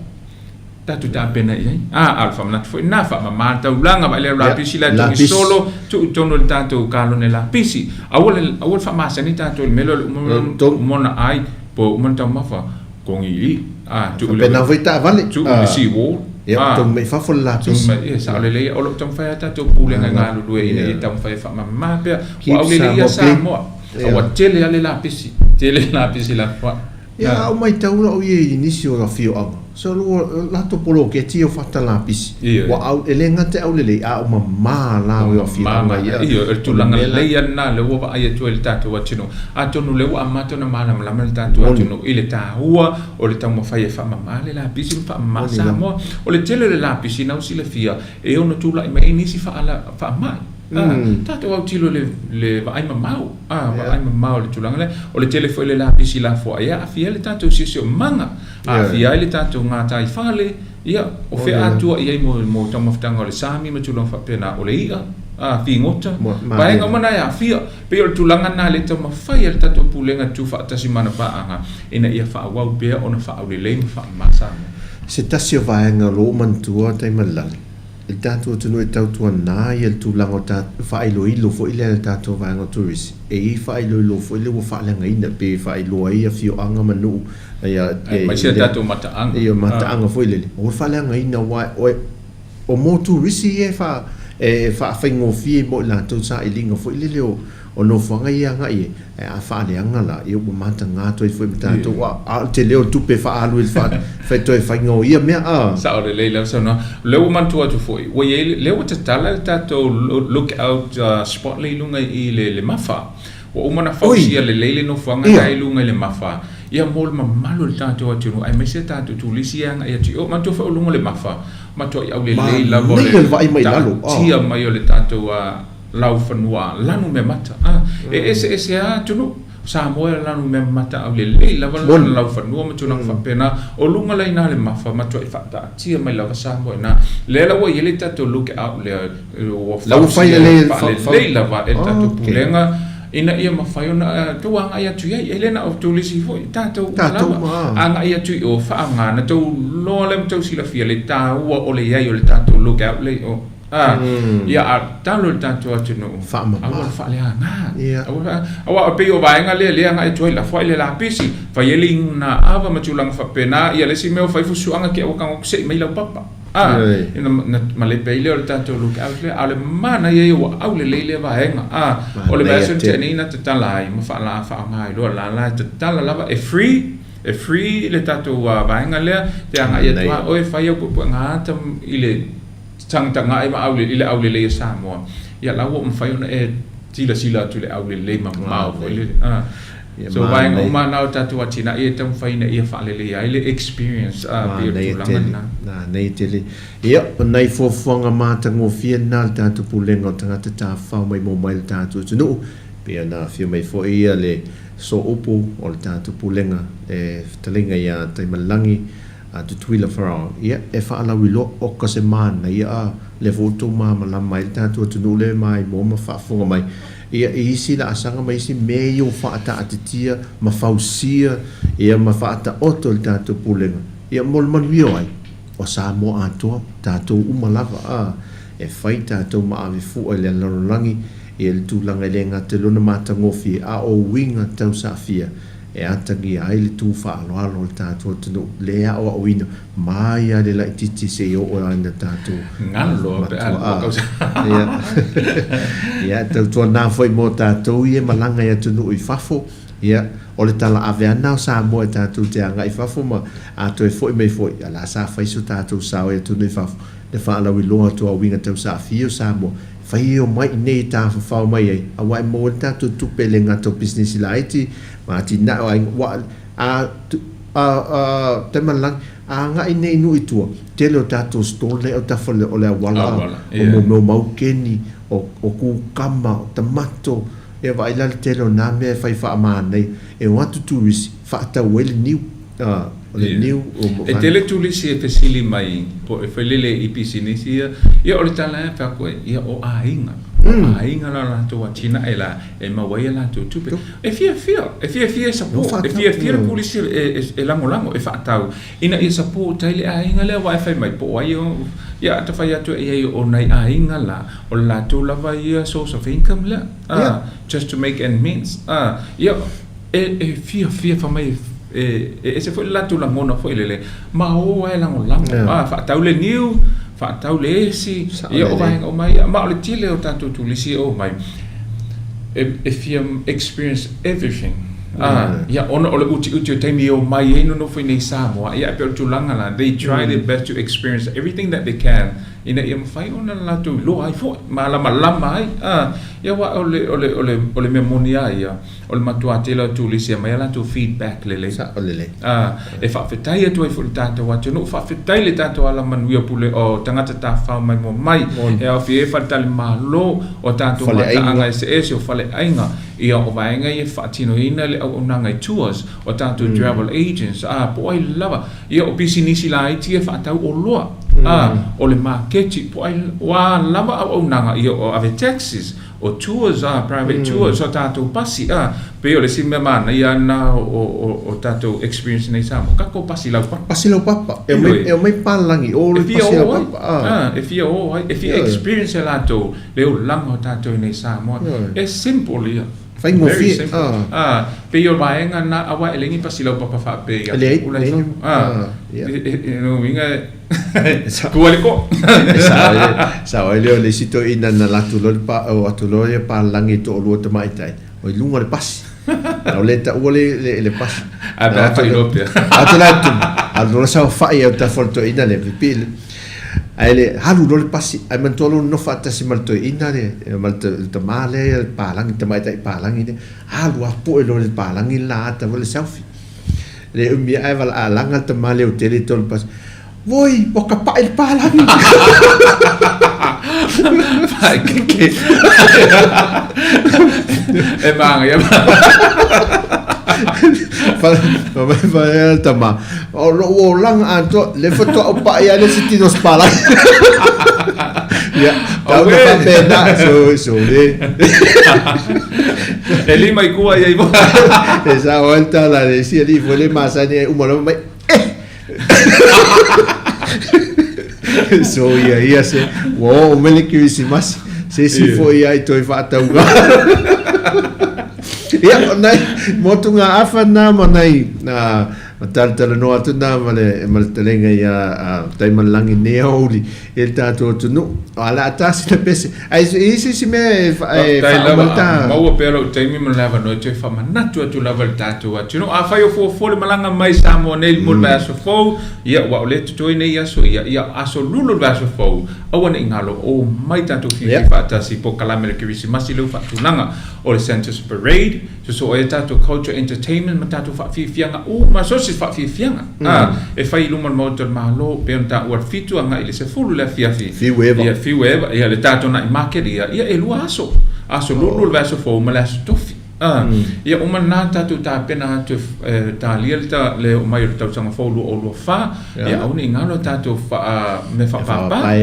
tatou tapena i ai. A, a o le faamanatu foi lena, faamama le taulaga, vaai lea o lapisi la e togi solo, tuu i totonu o le tatou kalone lapisi. Aua le, aua le faamasani tatou i le mea lea o le uma, uma ona ai, po o uma ona taumafa, togi i i. A,
tuu i le, Faapena foi taavale.
tuu i le seawall.
Ia, togi mai fafo le
lapisi. Togi mai, ia, sao lelei, o lo o taumafai lava tatou pulega e galulue ina ia taumafai e faamama pea. Ua aulelei ia Samoa, a ua tele lava le lapisi, tele le lapisi lafoai.
Ia, a ou matau la o ia i nisi o afioaga, so o latou poloketi ia o fata lapisi, ua au, e le gata e aulelei, a o mama la o afioaga
ia. Ioe, o le tulaga lelei lava lena lea ua vaai atu ai i le tatou atunuu. Atonu o lea ua amata ona malamalama le tatou atunuu i le taua o le taumafai e faamama le lapisi ma faamama Samoa. O le tele o le lapisi na ua silafia e ono tulai mai ai nisi faamai. Tatou autilo i le vaai mamao, vaai mamao i le tulaga lea. O le tele foi o le lapisi lafoai e aafia ai le tatou siosiomaga, aafia ai le tatou gataifale, ia, o fea atua i ai mo taumafataga o le sami ma tulaga faapena, o le i'a, figota, vaega uma na e aafia. Pei o le tulaga lena lea e taumafai ai le tatou Pulega Tuufaatasi ma ana paaga ina ia faaauau pea ona faaulelei ma faamama Samoa.
Se tasi o vaega o lo o manatua Taimalelagi. I le tatou atunuu e tautuana ia le tulaga o ta faailoilo foi lea i le tatou vaega o tourist, e i ai faailoilo foi lea ua faaleagaina pe faailoa ai afioaga ma nuu ia
Aemaise a tatou mataaga.
Ia mataaga foi lele, o le faaleagaina aua o mo turisi ia e faa e faafaigofie mo i latou sailiga foi lele o O nofoaga ia e agai i ai, ae a faaleaga la, ia ua mataga atu ai foi ma tatou, a, a o le tele o le tupe e faaalu i le fa, fai toe faiga o ia mea, a.
Sao lelei lau saunoaga. O lea ua manatua atu foi, ua i ai, lea ua tatala le tatou lookout spot lea i luga i le Mafa. Ua uma ona fausia lelei le nofoaga la i luga i le Mafa, ia mo le mamalu o le tatou atunuu, aemaise tatou turisi e agai atu i o. Manatua foi o luga o le Mafa, matuai aulelei lava o le taatia mai o le tatou Laufanua lanu mea mata a e eseese a atunuu Samoa e lanu mea mata au lelei lava lana laufanua ma tulaga faapena o luga la ina le mafa matuai faataatia mai lava Samoa ina lea la ua i ai le tatou look out lea ua fausia faalelei lava e le tatou pulega ina ia mafai ona tou agai atu i ai e le na o turisi foi tatou uma lava agai atu i o faaaoga na tou loa lea ma tou silafia le taua o le i ai o le tatou look out lea i o. A, ia a talo i le tatou atunuu, aua le faaleaga. Aua, aua e pei o vaega lea lea agai atu ai, lafo ai le lapisi, fai ai le inuga ava ma tulaga faapena, ia le isi mea o fai fusuaga ke aua tago sei mai lau papa. A, ina na malepe ai lea o le tatou lookout lea, a o le manaia ia ua aulelei lea vaega. A, o le vaiaso na tea nei na tatala ai ma faala faaaoga ai loa la la e tatala lava e free, e free le tatou vaega lea, te agai atu lava oe fai au puepuega ata i le Tagatagai ma aulelei, i le aulelei o Samoa, ia la ua mafai ona e silasila atu i le aulelei mamao foi lele. Ah. So vaega uma na o tatou atinae e taumafai ina ia faaleleia ai le experience a pei o le tulaga lena.
Manaia tele. Ia, o nai fuafuaga matagofie na a le tatou Pulega o Tagata Tafafao Maimoa Mai le tatou atunuu, pei ona afio mai foi le. Sooupu o le tatou Pulega le fetalaiga ia Taimalelagi a Tutuila Farao, ia e faalauiloa oka se manaia a lea foi ua outou malamalama ai le tatou atunuu lea e maimoa ma faafofoga mai ia i isi laasaga ma isi mea ia ua faataatitia ma fausia ia ma faataoto e le tatou Pulega ia mo le manuia o ai? O Samoa atoa, tatou uma lava a e fai tatou ma ave fua i le lalolagi ia le tulaga e le gata i lona matagofie a o uiga tausaafia e atagia ai le tu faaaloalo o le tatou atunuu le aoaoina mai lava i le laitiiti seia oo lava ina tatou
Galo pe a
matua. Ia, ia tautuana foi mo tatou ia e malaga i atunuu i fafo, ia, o le tala ave lava lena o Samoa e tatou te agai i fafo ma a toe foi mai foi, ia la sa fai so tatou sao i atunuu i fafo, le faalauiloa atu o uiga tausaafia o Samoa, fai e omai i inei e tafafao mai ai, aua e maua ai le tatou tupe e le gata o pisinisi laiti ma atinae o aiga, ua, a, a, a, Taimalelagi, a agai nei i nuu i tua, tele o tatou stall nei autafa o le auala, o mo mea o maukeni, o, o kukama, o tamato, ia vaai la le tele o na mea e fai faamanaia, e o atu turisi, faatau ai le niu. A, o le niu
o E tele turisi e fesili mai po e fai lele i pisinisi ia, ia o le tala e fai atu ai, ia o aiga. O aiga la latou atinae la e maua ai a latou tupe. E fiafia, e fiafia e support, e fiafia le turisi e lagolago, e faatau ina ia support ai le aiga lea aua e fai mai po o ai o, ia a ta fai atu i ai o nai aiga la, o le latou lava ia source of income lea, just to make end means. Ia E fiafia fai mai e ese foi le latou lagona foi lele, ma o lava e lagolago, a faatau le niu, faatau le esi, ia o vaega uma ia. Ma o le tele o tatou turisi e omai, e fia experience everything, a, ia ona o le utiuti o taimi e omai ai nonofo i nei Samoa, ia e pei o le tulaga la, they try their best to experience everything that they can ina ia mafai ona latou iloa ai foi, malamalama ai, a, ia aua o le, o le, o le, o le mea moni lava ia, O le matua tele o turisi e aumai a latou feedback lelei.
Sao lelei.
A, e faafetai atu ai foi i le tatou atunuu, faafetai i le tatou alamanuia pule o tagata tafafao maimoa mai, e aofia ai faletalimalo, o tatou mataaga eseese, o faleaiga, ia o vaega ia e faatinoina le auaunaga i tours, o tatou travel agents, a, po o ai lava, ia o pisinisi laiti ia e faatau oloa, a, o le maketi, po o ai, o a lava auaunaga, ia o ave taxis, O tours a, private tours, o tatou pasi a, pei o le isi mea manaia lena o tatou experience nei i Samoa, tatou pasi laupapa.
Pasi laupapa, e omai, e omai palagi o le pasi laupapa
a. E fia o ai, e fia experience e latou le olaga o tatou i nei Samoa. E simple ia.
Faigofie a.
A, pei o vaega na, aua e leai ni pasi laupapa faapea
ia. E leai,
a. Lona uiga Tua le ko.
E sao ai, sao ai lea o le isi toeaina na alu atu loa le pa, o atu loa ia palagi e toalua tamaitai, o i luga o le pasi. Na o le taua le, le, le pasi.
Ae pe a fai pea.
Atu la atu, alu loa saofai au tafa o le toeaina le pipii le. Ae le alu loa le pasi, ae manatua loa nofo faatasi ma le toeaina le, ma le tama lea le palagi, tamaitai palagi lea. Alu lava poe loa le palagi le la ata le selfie. Le umi ae valaalaga le tama leo tele i tolu pasi. Voi, ua kapaʻi le palagi.
Paekeke. E māngaia.
Fa le tama, o lou olaga atoa, le faatoa ou paʻi ai le isi tino o se palagi. Ia, tau na faapena, so, so le.
E lima i kua ia i
E sao ai le tala a le isi alii foi le masani ai uma lava mai, eh! So ia ia se, ua oo mai le Kerisimasi, se isi foi ai toe faatauga. Ia, o nai motugaafa na ma nai ma talatalanoa atu na ma le ma le talega ia Taimalelagi nei aoauli i le tatou atunuu. O a le a tasi le pese. Ai i ai se isi mea e
Faafetai lava, faauma ta. Maua pea lou taimi ma le avanoa e toe faamanatu atu lava i le tatou atunuu. Afai o fuafua le malaga mai Samoa nei mo le vaiaso fou, ia ua o lea e totoe nei aso ia, ia aso lulu le vaiaso fou, aua ne i galo, omai tatou fiafia faatasi i polokalame o le Kerisimasi lea ua faatulaga o le Santa's Parade, Sosoo ai tatou culture entertainment ma tatou faafiafiaga uma, so o se faafiafiaga a e fai i luma o le Maota o le Malo, pei ona taua le 7 agai i le 10 i le afiafi.
Fiu eva.
Ia, fiu eva, ia le tatou night market ia, ia e lua aso, aso lulu le vaiaso fou ma le aso tofi. Ia uma lena tatou tapena atu e talia le oo mai o le tausaga fou 2024, ia aua ne i galo a tatou mea faapapa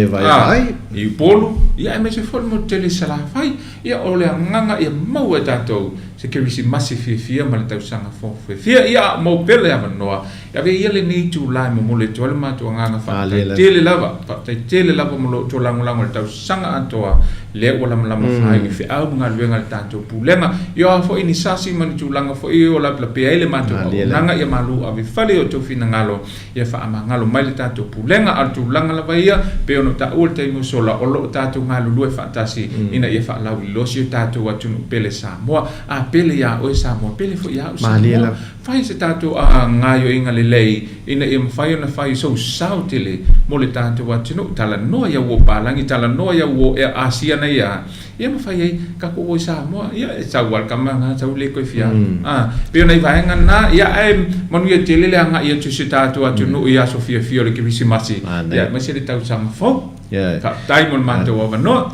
i Upolu, ia aemaise foi le motu tele i Salafai. Ia o le agaga ia maua e tatou se Kerisimasi fiafia ma le tausaga fou fiafia. Ia a o maua pea le avanoa, e avea ia lenei itula e momoli atu ai le matou agaga faafetai tele lava, faafetai tele lava mo lo outou lagolago i le tausaga atoa lea ua lamalama faaiu i feau ma galuega a le tatou Pulega. Ia o a foi ni sasi ma ni tulaga foi o lapelapea ai le matou auaunaga, ia malu ave fale i outou finagalo, ia faamagalo mai le tatou Pulega. A o le tulaga lava ia, pei ona taua i le taimi ua sola, o lo o tatou galulue faatasi ina ia faalauiloa si o tatou atunuu pele Samoa. A pele ia oe Samoa, pele foi ia au Samoa. Fai se tatou gaoioiga lelei ina ia mafai ona fai sou sao tele mo le tatou atunuu. Talanoa ia uo palagi, talanoa ia uo ea Asia nei a, ia mafai ai tatou o i Samoa. Ia e sau lava le tama lena, sau le toe fia alu. A, pei o nai vaega na, ia ae manuia tele le agai atu i si o tatou atunuu i aso fiafia o le Kerisimasi, ia aemaise le tausaga fou. Faafetai mo le matou avanoa.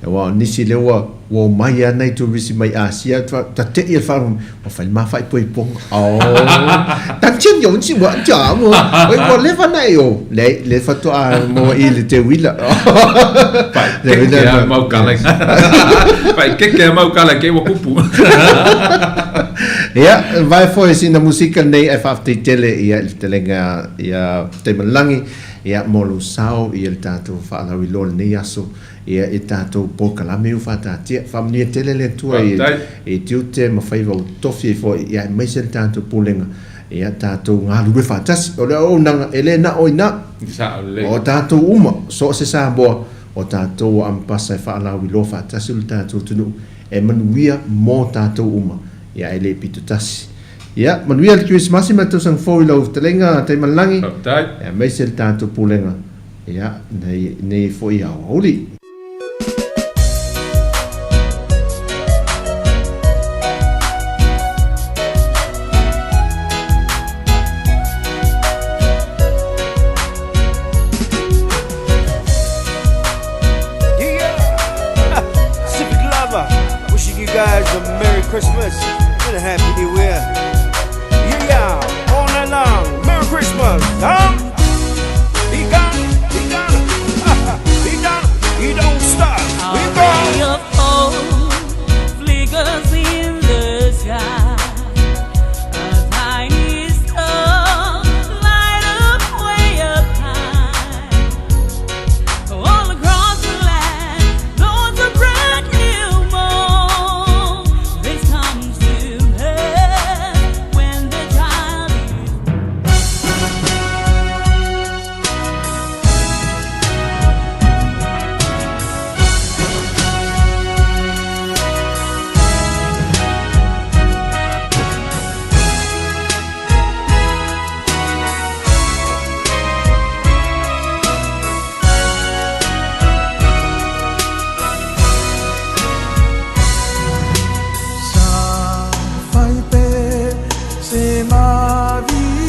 Aua o nisi lea ua ua omai lava nai turisi mai Asia ta te i le faalogo ua fai le ma faaipoipoga. Oh, tan chen yo si wa cha mo. Oi ua leva na e o. Le le faatoa maua i le teuila.
Paikeke a mau kala. Paikeke a mau kala ke ua kupu.
Ia, vai foi sina musika nei e faafetai tele ia i le fetalaiga ia Taimalagi ia mo lou sao ia le tatou faalauiloa lenei aso. Ia i tatou polokalame ua faataatia. Faamanuia tele le Atua i i tiute ma faiva ua tofi ai foi, ia aemaise le tatou pulega, ia tatou galulue faatasi. O le auaunaga, e le na o ina. O tatou uma, so o se Samoa, o tatou ua ampasa e faalauiloa faatasi lo tatou atunuu e manuia mo tatou uma, ia ae le pito tasi. Ia, manuia le Kerisimasi ma le tausaga fou i lau fetalaiga Taimalelagi, aemaise le tatou pulega. Ia, nei, nei foi aoauli.
Yeah, Pacific Lover, wishing you guys a Merry Christmas and a Happy New Year. Yeah, yeah, all night long. Merry Christmas, huh? He gone, he gone, he gone, he don't stop. He
A
gone.
ray of hope flickers in the sky. A tiny star light up way up high. All across the land dawns a brand new morn. This comes to pass when the child is
Sa fai pe se maviiga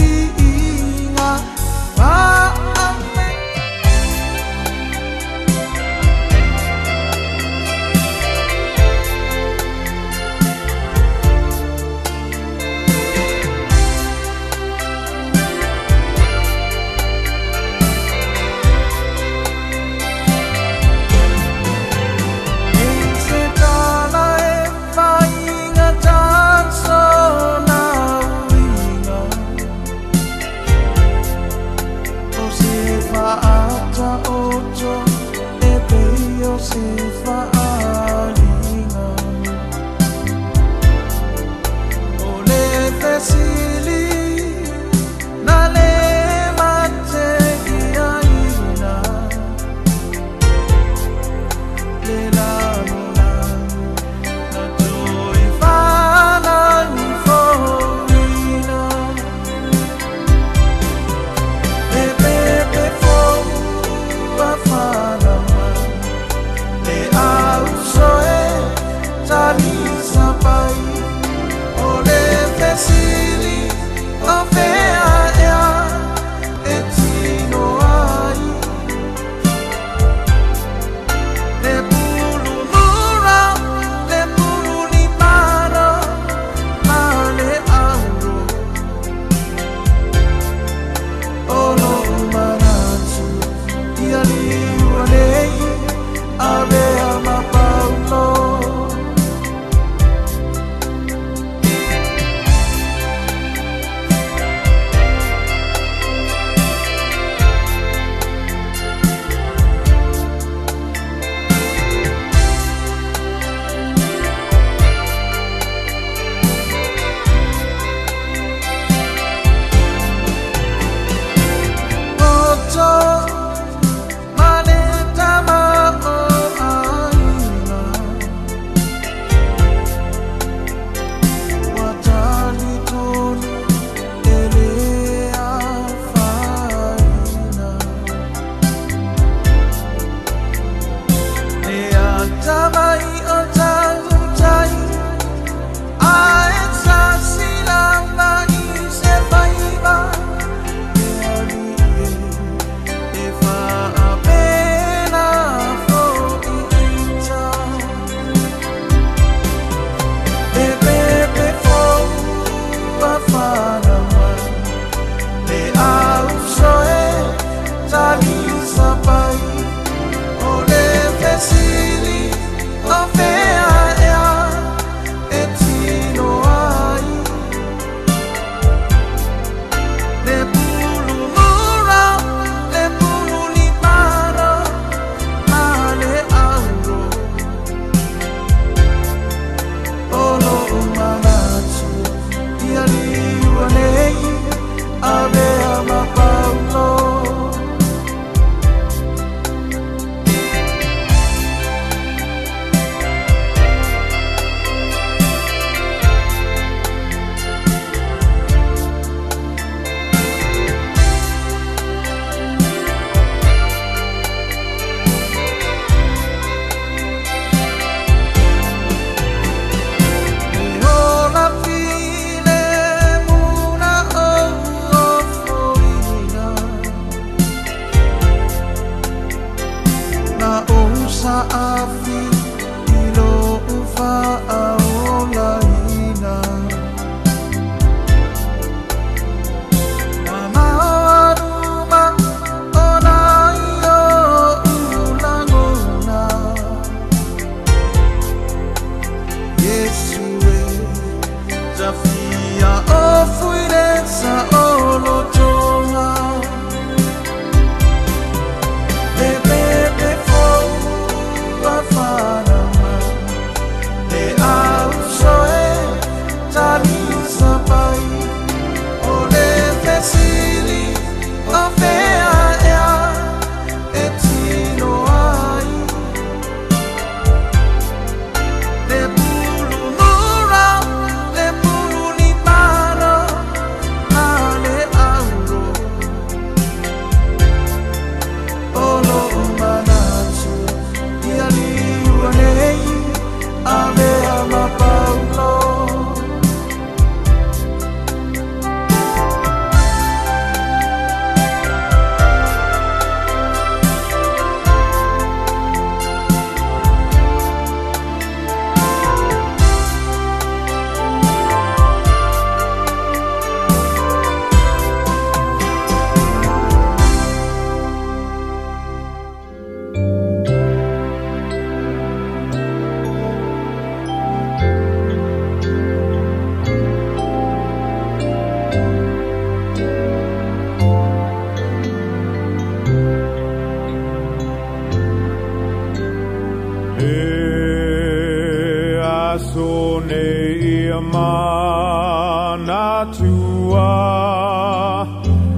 tua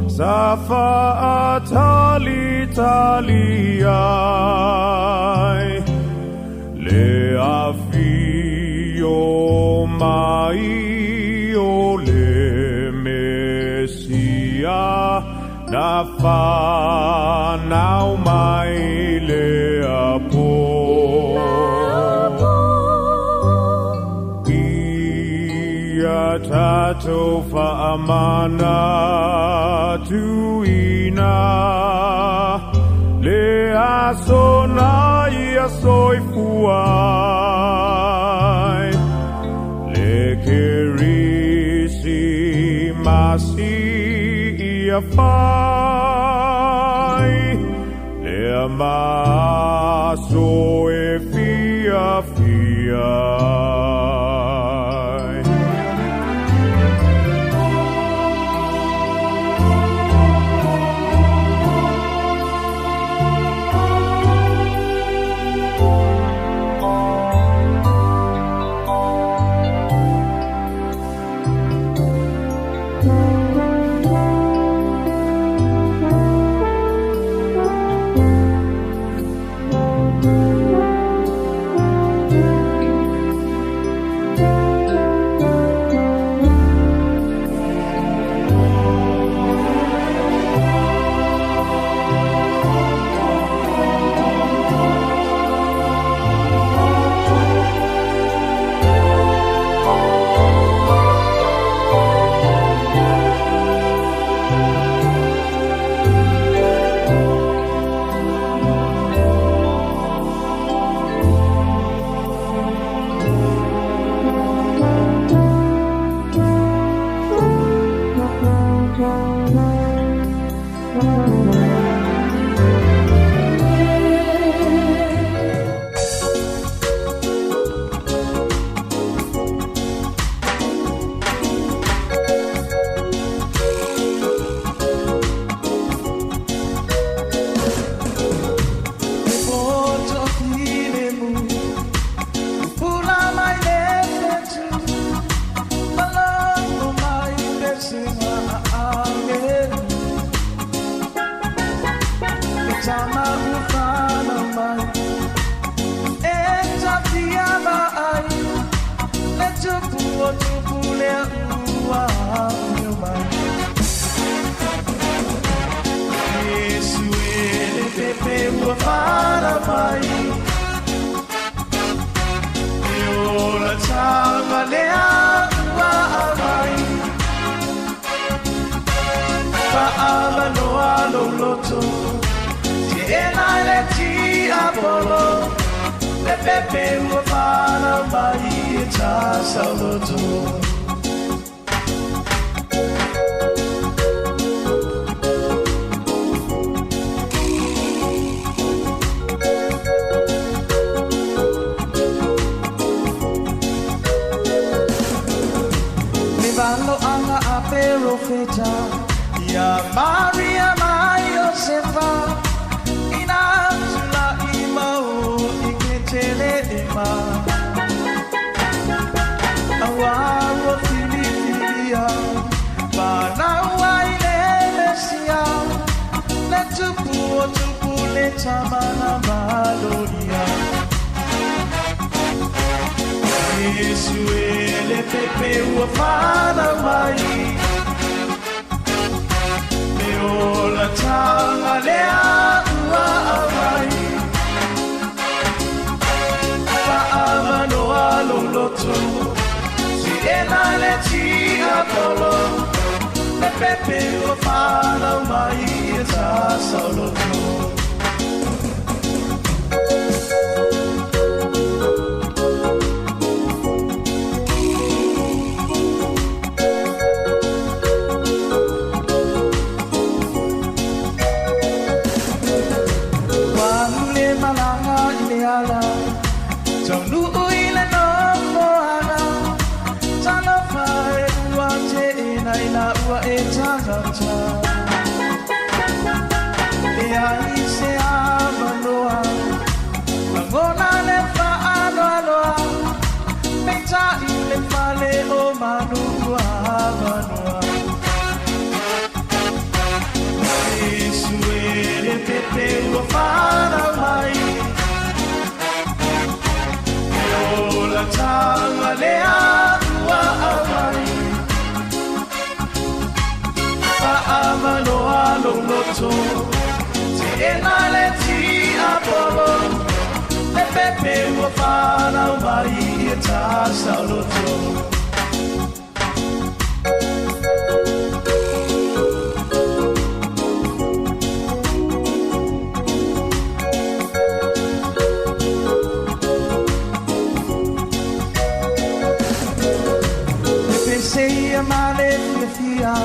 Sa faatalitali ai Le afio mai o le Mesia Na whanau mai le apo Ia tatou whaamana tuina Le aso na ia soifua ai Le kerisi masi ia fai Le maso e fia fia ai.
Manu. lou loto Teena le tiapolo Le pepe ua fanau mai ia tasaoloto. Le pese ia ma le fiafia,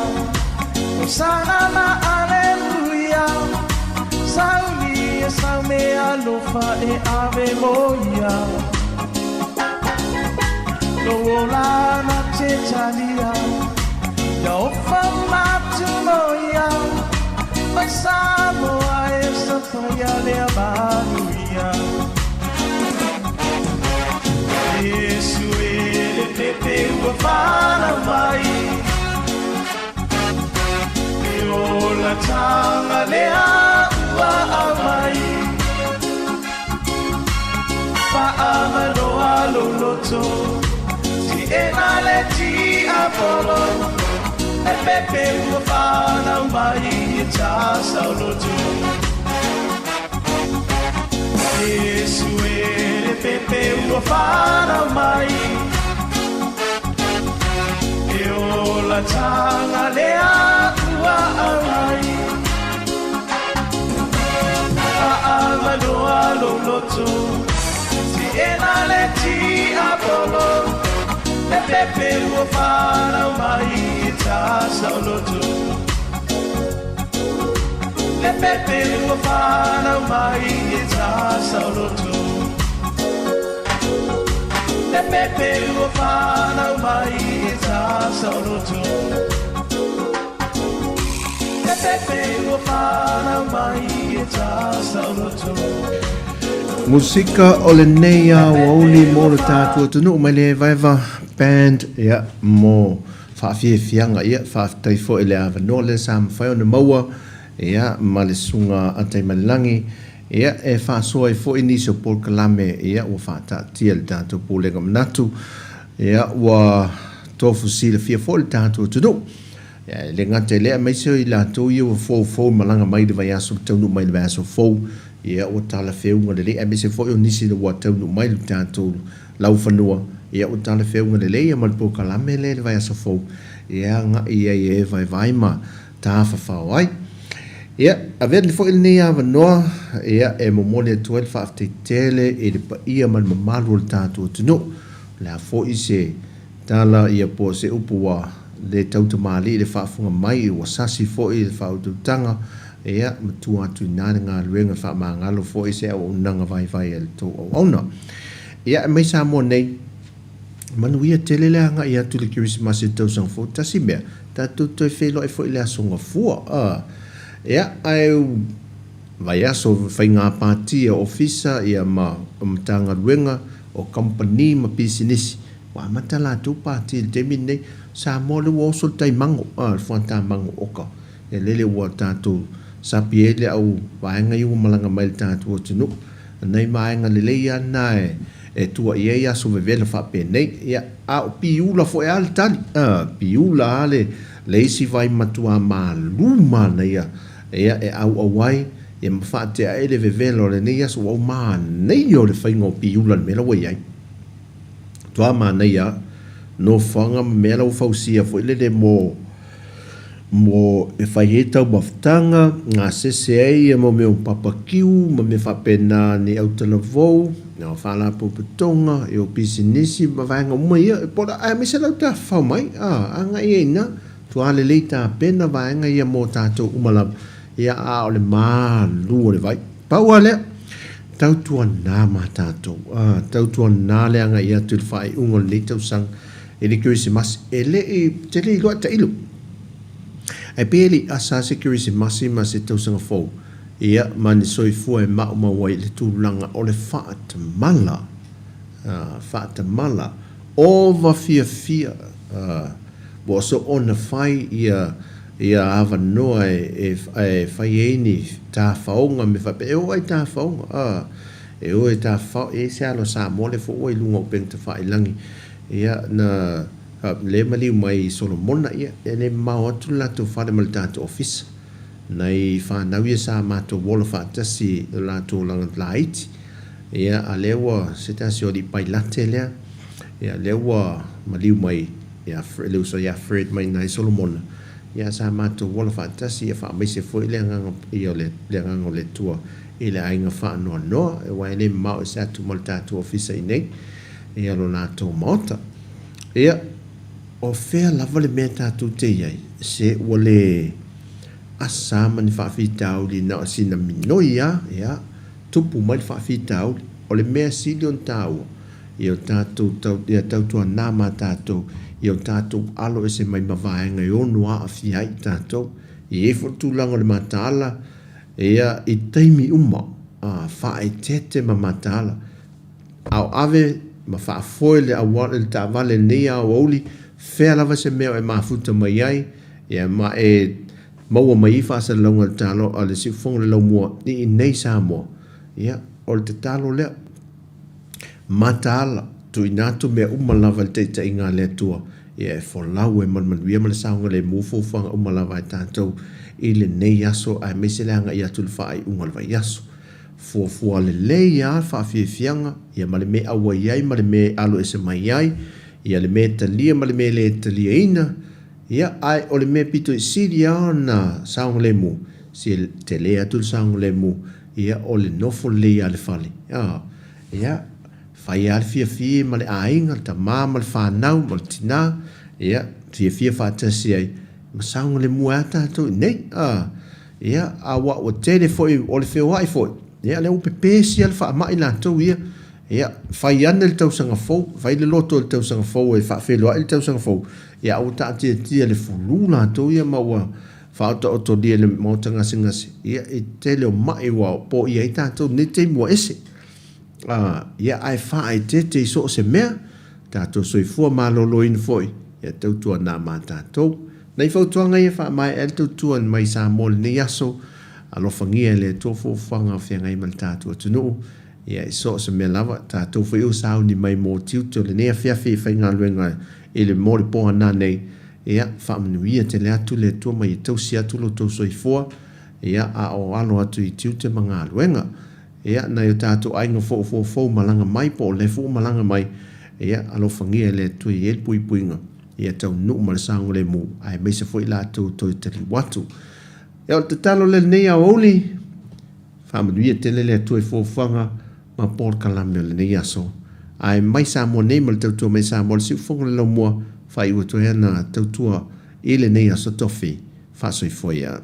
Hosana ma Aleluia, Sauni ia sau meaalofa e ave mo ia. Lou ola na te talia, Ia ofa matu mo ia, Mai Samoa e sapaia lea manuia. Iesu e le pepe ua fanau mai, E ola taga lea ua aumai, Faamaloa lou loto, Teena le tiapolo, Le pepe ua fanau mai ia tasaoloto. Iesu e le pepe ua fanau mai, E ola taga lea ua aumai, Faamaloa lou loto, Teena le tiapolo, Le pepe ua fanau mai ia tasaoloto. Le pepe ua fanau mai ia tasaoloto. Le pepe ua fanau mai ia tasaoloto. Le pepe ua fanau mai ia tasaoloto.
Musika o lenei aoauli mo le tatou atunuu mai le Evaeva Band ia mo faafiafiaga ia faafetai foi i le avanoa lea sa mafai ona maua ia ma le susuga Ataimalelagi ia e faasoa ai foi nisi o polokalame ia ua faataatia i le tatou Pulega Manatu ia ua tofu silafia foi le tatou atunuu. Ia e le gata i lea aemaise o i latou ia ua foufou malaga mai i le vaiaso taunuu mai i le vaiaso fou ia ua talafeuga lelei aemaise foi o nisi ua taunuu mai i le tatou laufanua ia ua talafeuga lelei ia ma le polokalame lea i le vaiaso fou e agai ai e vaevae ma tafafao ai. Ia, avea foi lenei avanoa ia e momoli atu ai le faafetai tele i le paia ma le mamalu o le tatou atunuu. O le a foi se tala ia po o se upu ua le tautamalii i le faafofoga mai, ua sasi foi i le faautautaga, ia, matua atu i ina le galuega faamagalo foi se auaunaga vaivai a le tou auauna. Ia, e mai Samoa nei, manuia tele le agai atu i le Kerisimasi i le tausaga fou, tasi mea, tatou toe feiloai foi i le Aso Gafua, a. Ia, ae vaiaso faiga pati a ofisa ia ma Matagaluega o kamupani ma pisinisi, ua amata latou pati i le taimi lenei. Samoa lea ua oso le tai mago, a, le fuata mago oka, ia lele ua tatou sapi ai le au vaega ia ua malaga mai i le tatou atunuu. Nai vaega lelei lava na e tua i ai aso vevela faapenei. Ia, a o piula foi lava le tali, a, piula lava le, le isi vai matua malu manaia, ia, e auau ai, ia ma faatea ai le vevela o lenei aso, ua manaia o le faiga o piula i le mea la ua i ai. Matua manaia lava, nofoaga ma mea la ua fausia foi lele mo, mo e fai ai taumafataga, gasese ai ia mau mea o papakiu ma mea faapena ni autalavou, o faalapotopotoga, o pisinisi ma vaega uma ia, po o le a aemaise lau tafafao mai, a, agai ai i ina, matua lelei tapena vaega ia mo tatou uma lava, ia a o le malu o le vai. Pau lava lea, tautuana ma tatou, a, tautuana le agai atu i le faaiuga o lenei tausaga i le Kerisimasi, e le i tele iloa tailo. Ae pei e le i asa lava se Kerisimasi ma se tausaga fou, ia, ma ni soifua e maumau ai i le tulaga o le faatamala, a, faatamala, ova fiafia, a, ua soona fai ia, ia avanoa e, e, e fai ai ni tafaoga ma mea faapea. E oo lava i tafaoga, a, e o e tafafao, e ese alo Samoa lea foi ua i luga o upega tafailagi, ia, na, lea maliu mai i Solomona, ia, e le mamao atu le latou fale ma le tatou ofisa. Nai fanau ia sa matou ola faatasi i lo latou olaga laiti. Ia, a lea ua se tasi o alii pailate lea, ia, lea ua maliu mai ia le uso ia Fred mai nai Solomona, ia sa matou ola faatasi, ia faamaise foi le agaga paia o le le agaga o le Atua i le aiga faanoanoa, aua e le mamao ese atu ma le tatou ofisa i inei, ia lo latou maota. Ia, o fea lava le mea tatou te i ai, se ua le asa ma ni faafitauli na o sina minoi lava, ia, tupu mai le faafitauli. O le mea sili ona taua, ia o tatou tau, ia tautuana ma tatou, ia o tatou alo ese mai ma vaega e ono aafia ai i tatou. E i ai foi le tulaga o le mataala, ia, i taimi uma, a, faaeteete ma mataala. A o ave ma faafoe le auala, le taavale i lenei aoauli, fea lava se mea o e mafuta mai ai, ia, ma e maua mai ai faasalalauga a le talo a le siufofoga o le laumua i inei Samoa. Ia, o le tatalo lea. Mataala, tuuina atu mea uma lava i le taitaiga a le Atua, ia e folau ai ma le manuia ma le saogalemu fuafuaga uma lava a tatou i lenei aso aemaise le agai atu i le faaiuga o le vaiaso. Fuafua lelei lava le faafiafiaga, ia ma le mea e auai ai ma le mea e alo ese mai ai, ia le mea e talia ma le mea e le taliaina, Ia, ae o le mea pito i sili lava ona saogalemu, se tele atu le saogalemu, ia, o le nofo lelei lava i le fale. A, ia, fai lava le fiafia ma le aiga, le tama ma le fanau ma le tina, ia, fiafia faatasi ai, ma saogalemu ai lava tatou i inei. A, ia, aua ua tele foi, o le feoai foi, ia, lea ua pepesi lava le faamai latou ia. Ia, fai ane le tausaga fou, fai le loto i le tausaga fou e faafeiloai le tausaga fou, ia ae ua taatiatia le fulu latou ia ma ua faaotaotolia i le maota gasegase, ia, i tele o mai ua poia ai tatou i lenei taimi ua ese. A, ia, ae faaeteete i so o se mea, tatou soifua maloloina foi, ia tautuana ma tatou. Nai fautuaga ia e faamaea ai le tautua mai Samoa i lenei aso, alofagia e le Atua fuafuaga o feagai ma le tatou atunuu, Ia, i so o se mea lava, tatou foi ua sauni mai mo tiute o lenei afiafi e faigaluega i le mo le poana nei, ia, faamanuia tele atu le Atua ma ia tausi atu lo outou soifua, ia, a o alo atu i tiute ma galuega. Ia, nai o tatou aiga foi o foufou malaga mai po o lea foi ua malaga mai, ia, alofagia e le Atua i ai le puipuiga, ia taunuu ma le saogalemu, aemaise foi latou toe taliu atu. Ia, o le tatalo lea i lenei aoauli. Faamanuia tele le Atua i fuafuaga ma polokalame o lenei aso. Ae mai Samoa nei ma le tautua mai Samoa le siufofoga o le laumua, faaiu atu ai ana tautua i lenei aso tofi. Faasoifua ia.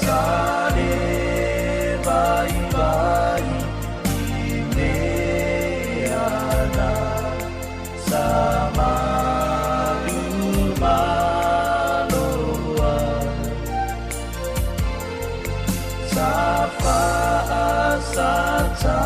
Sa le vaivai i mea na sa malu maloa Sa faasata.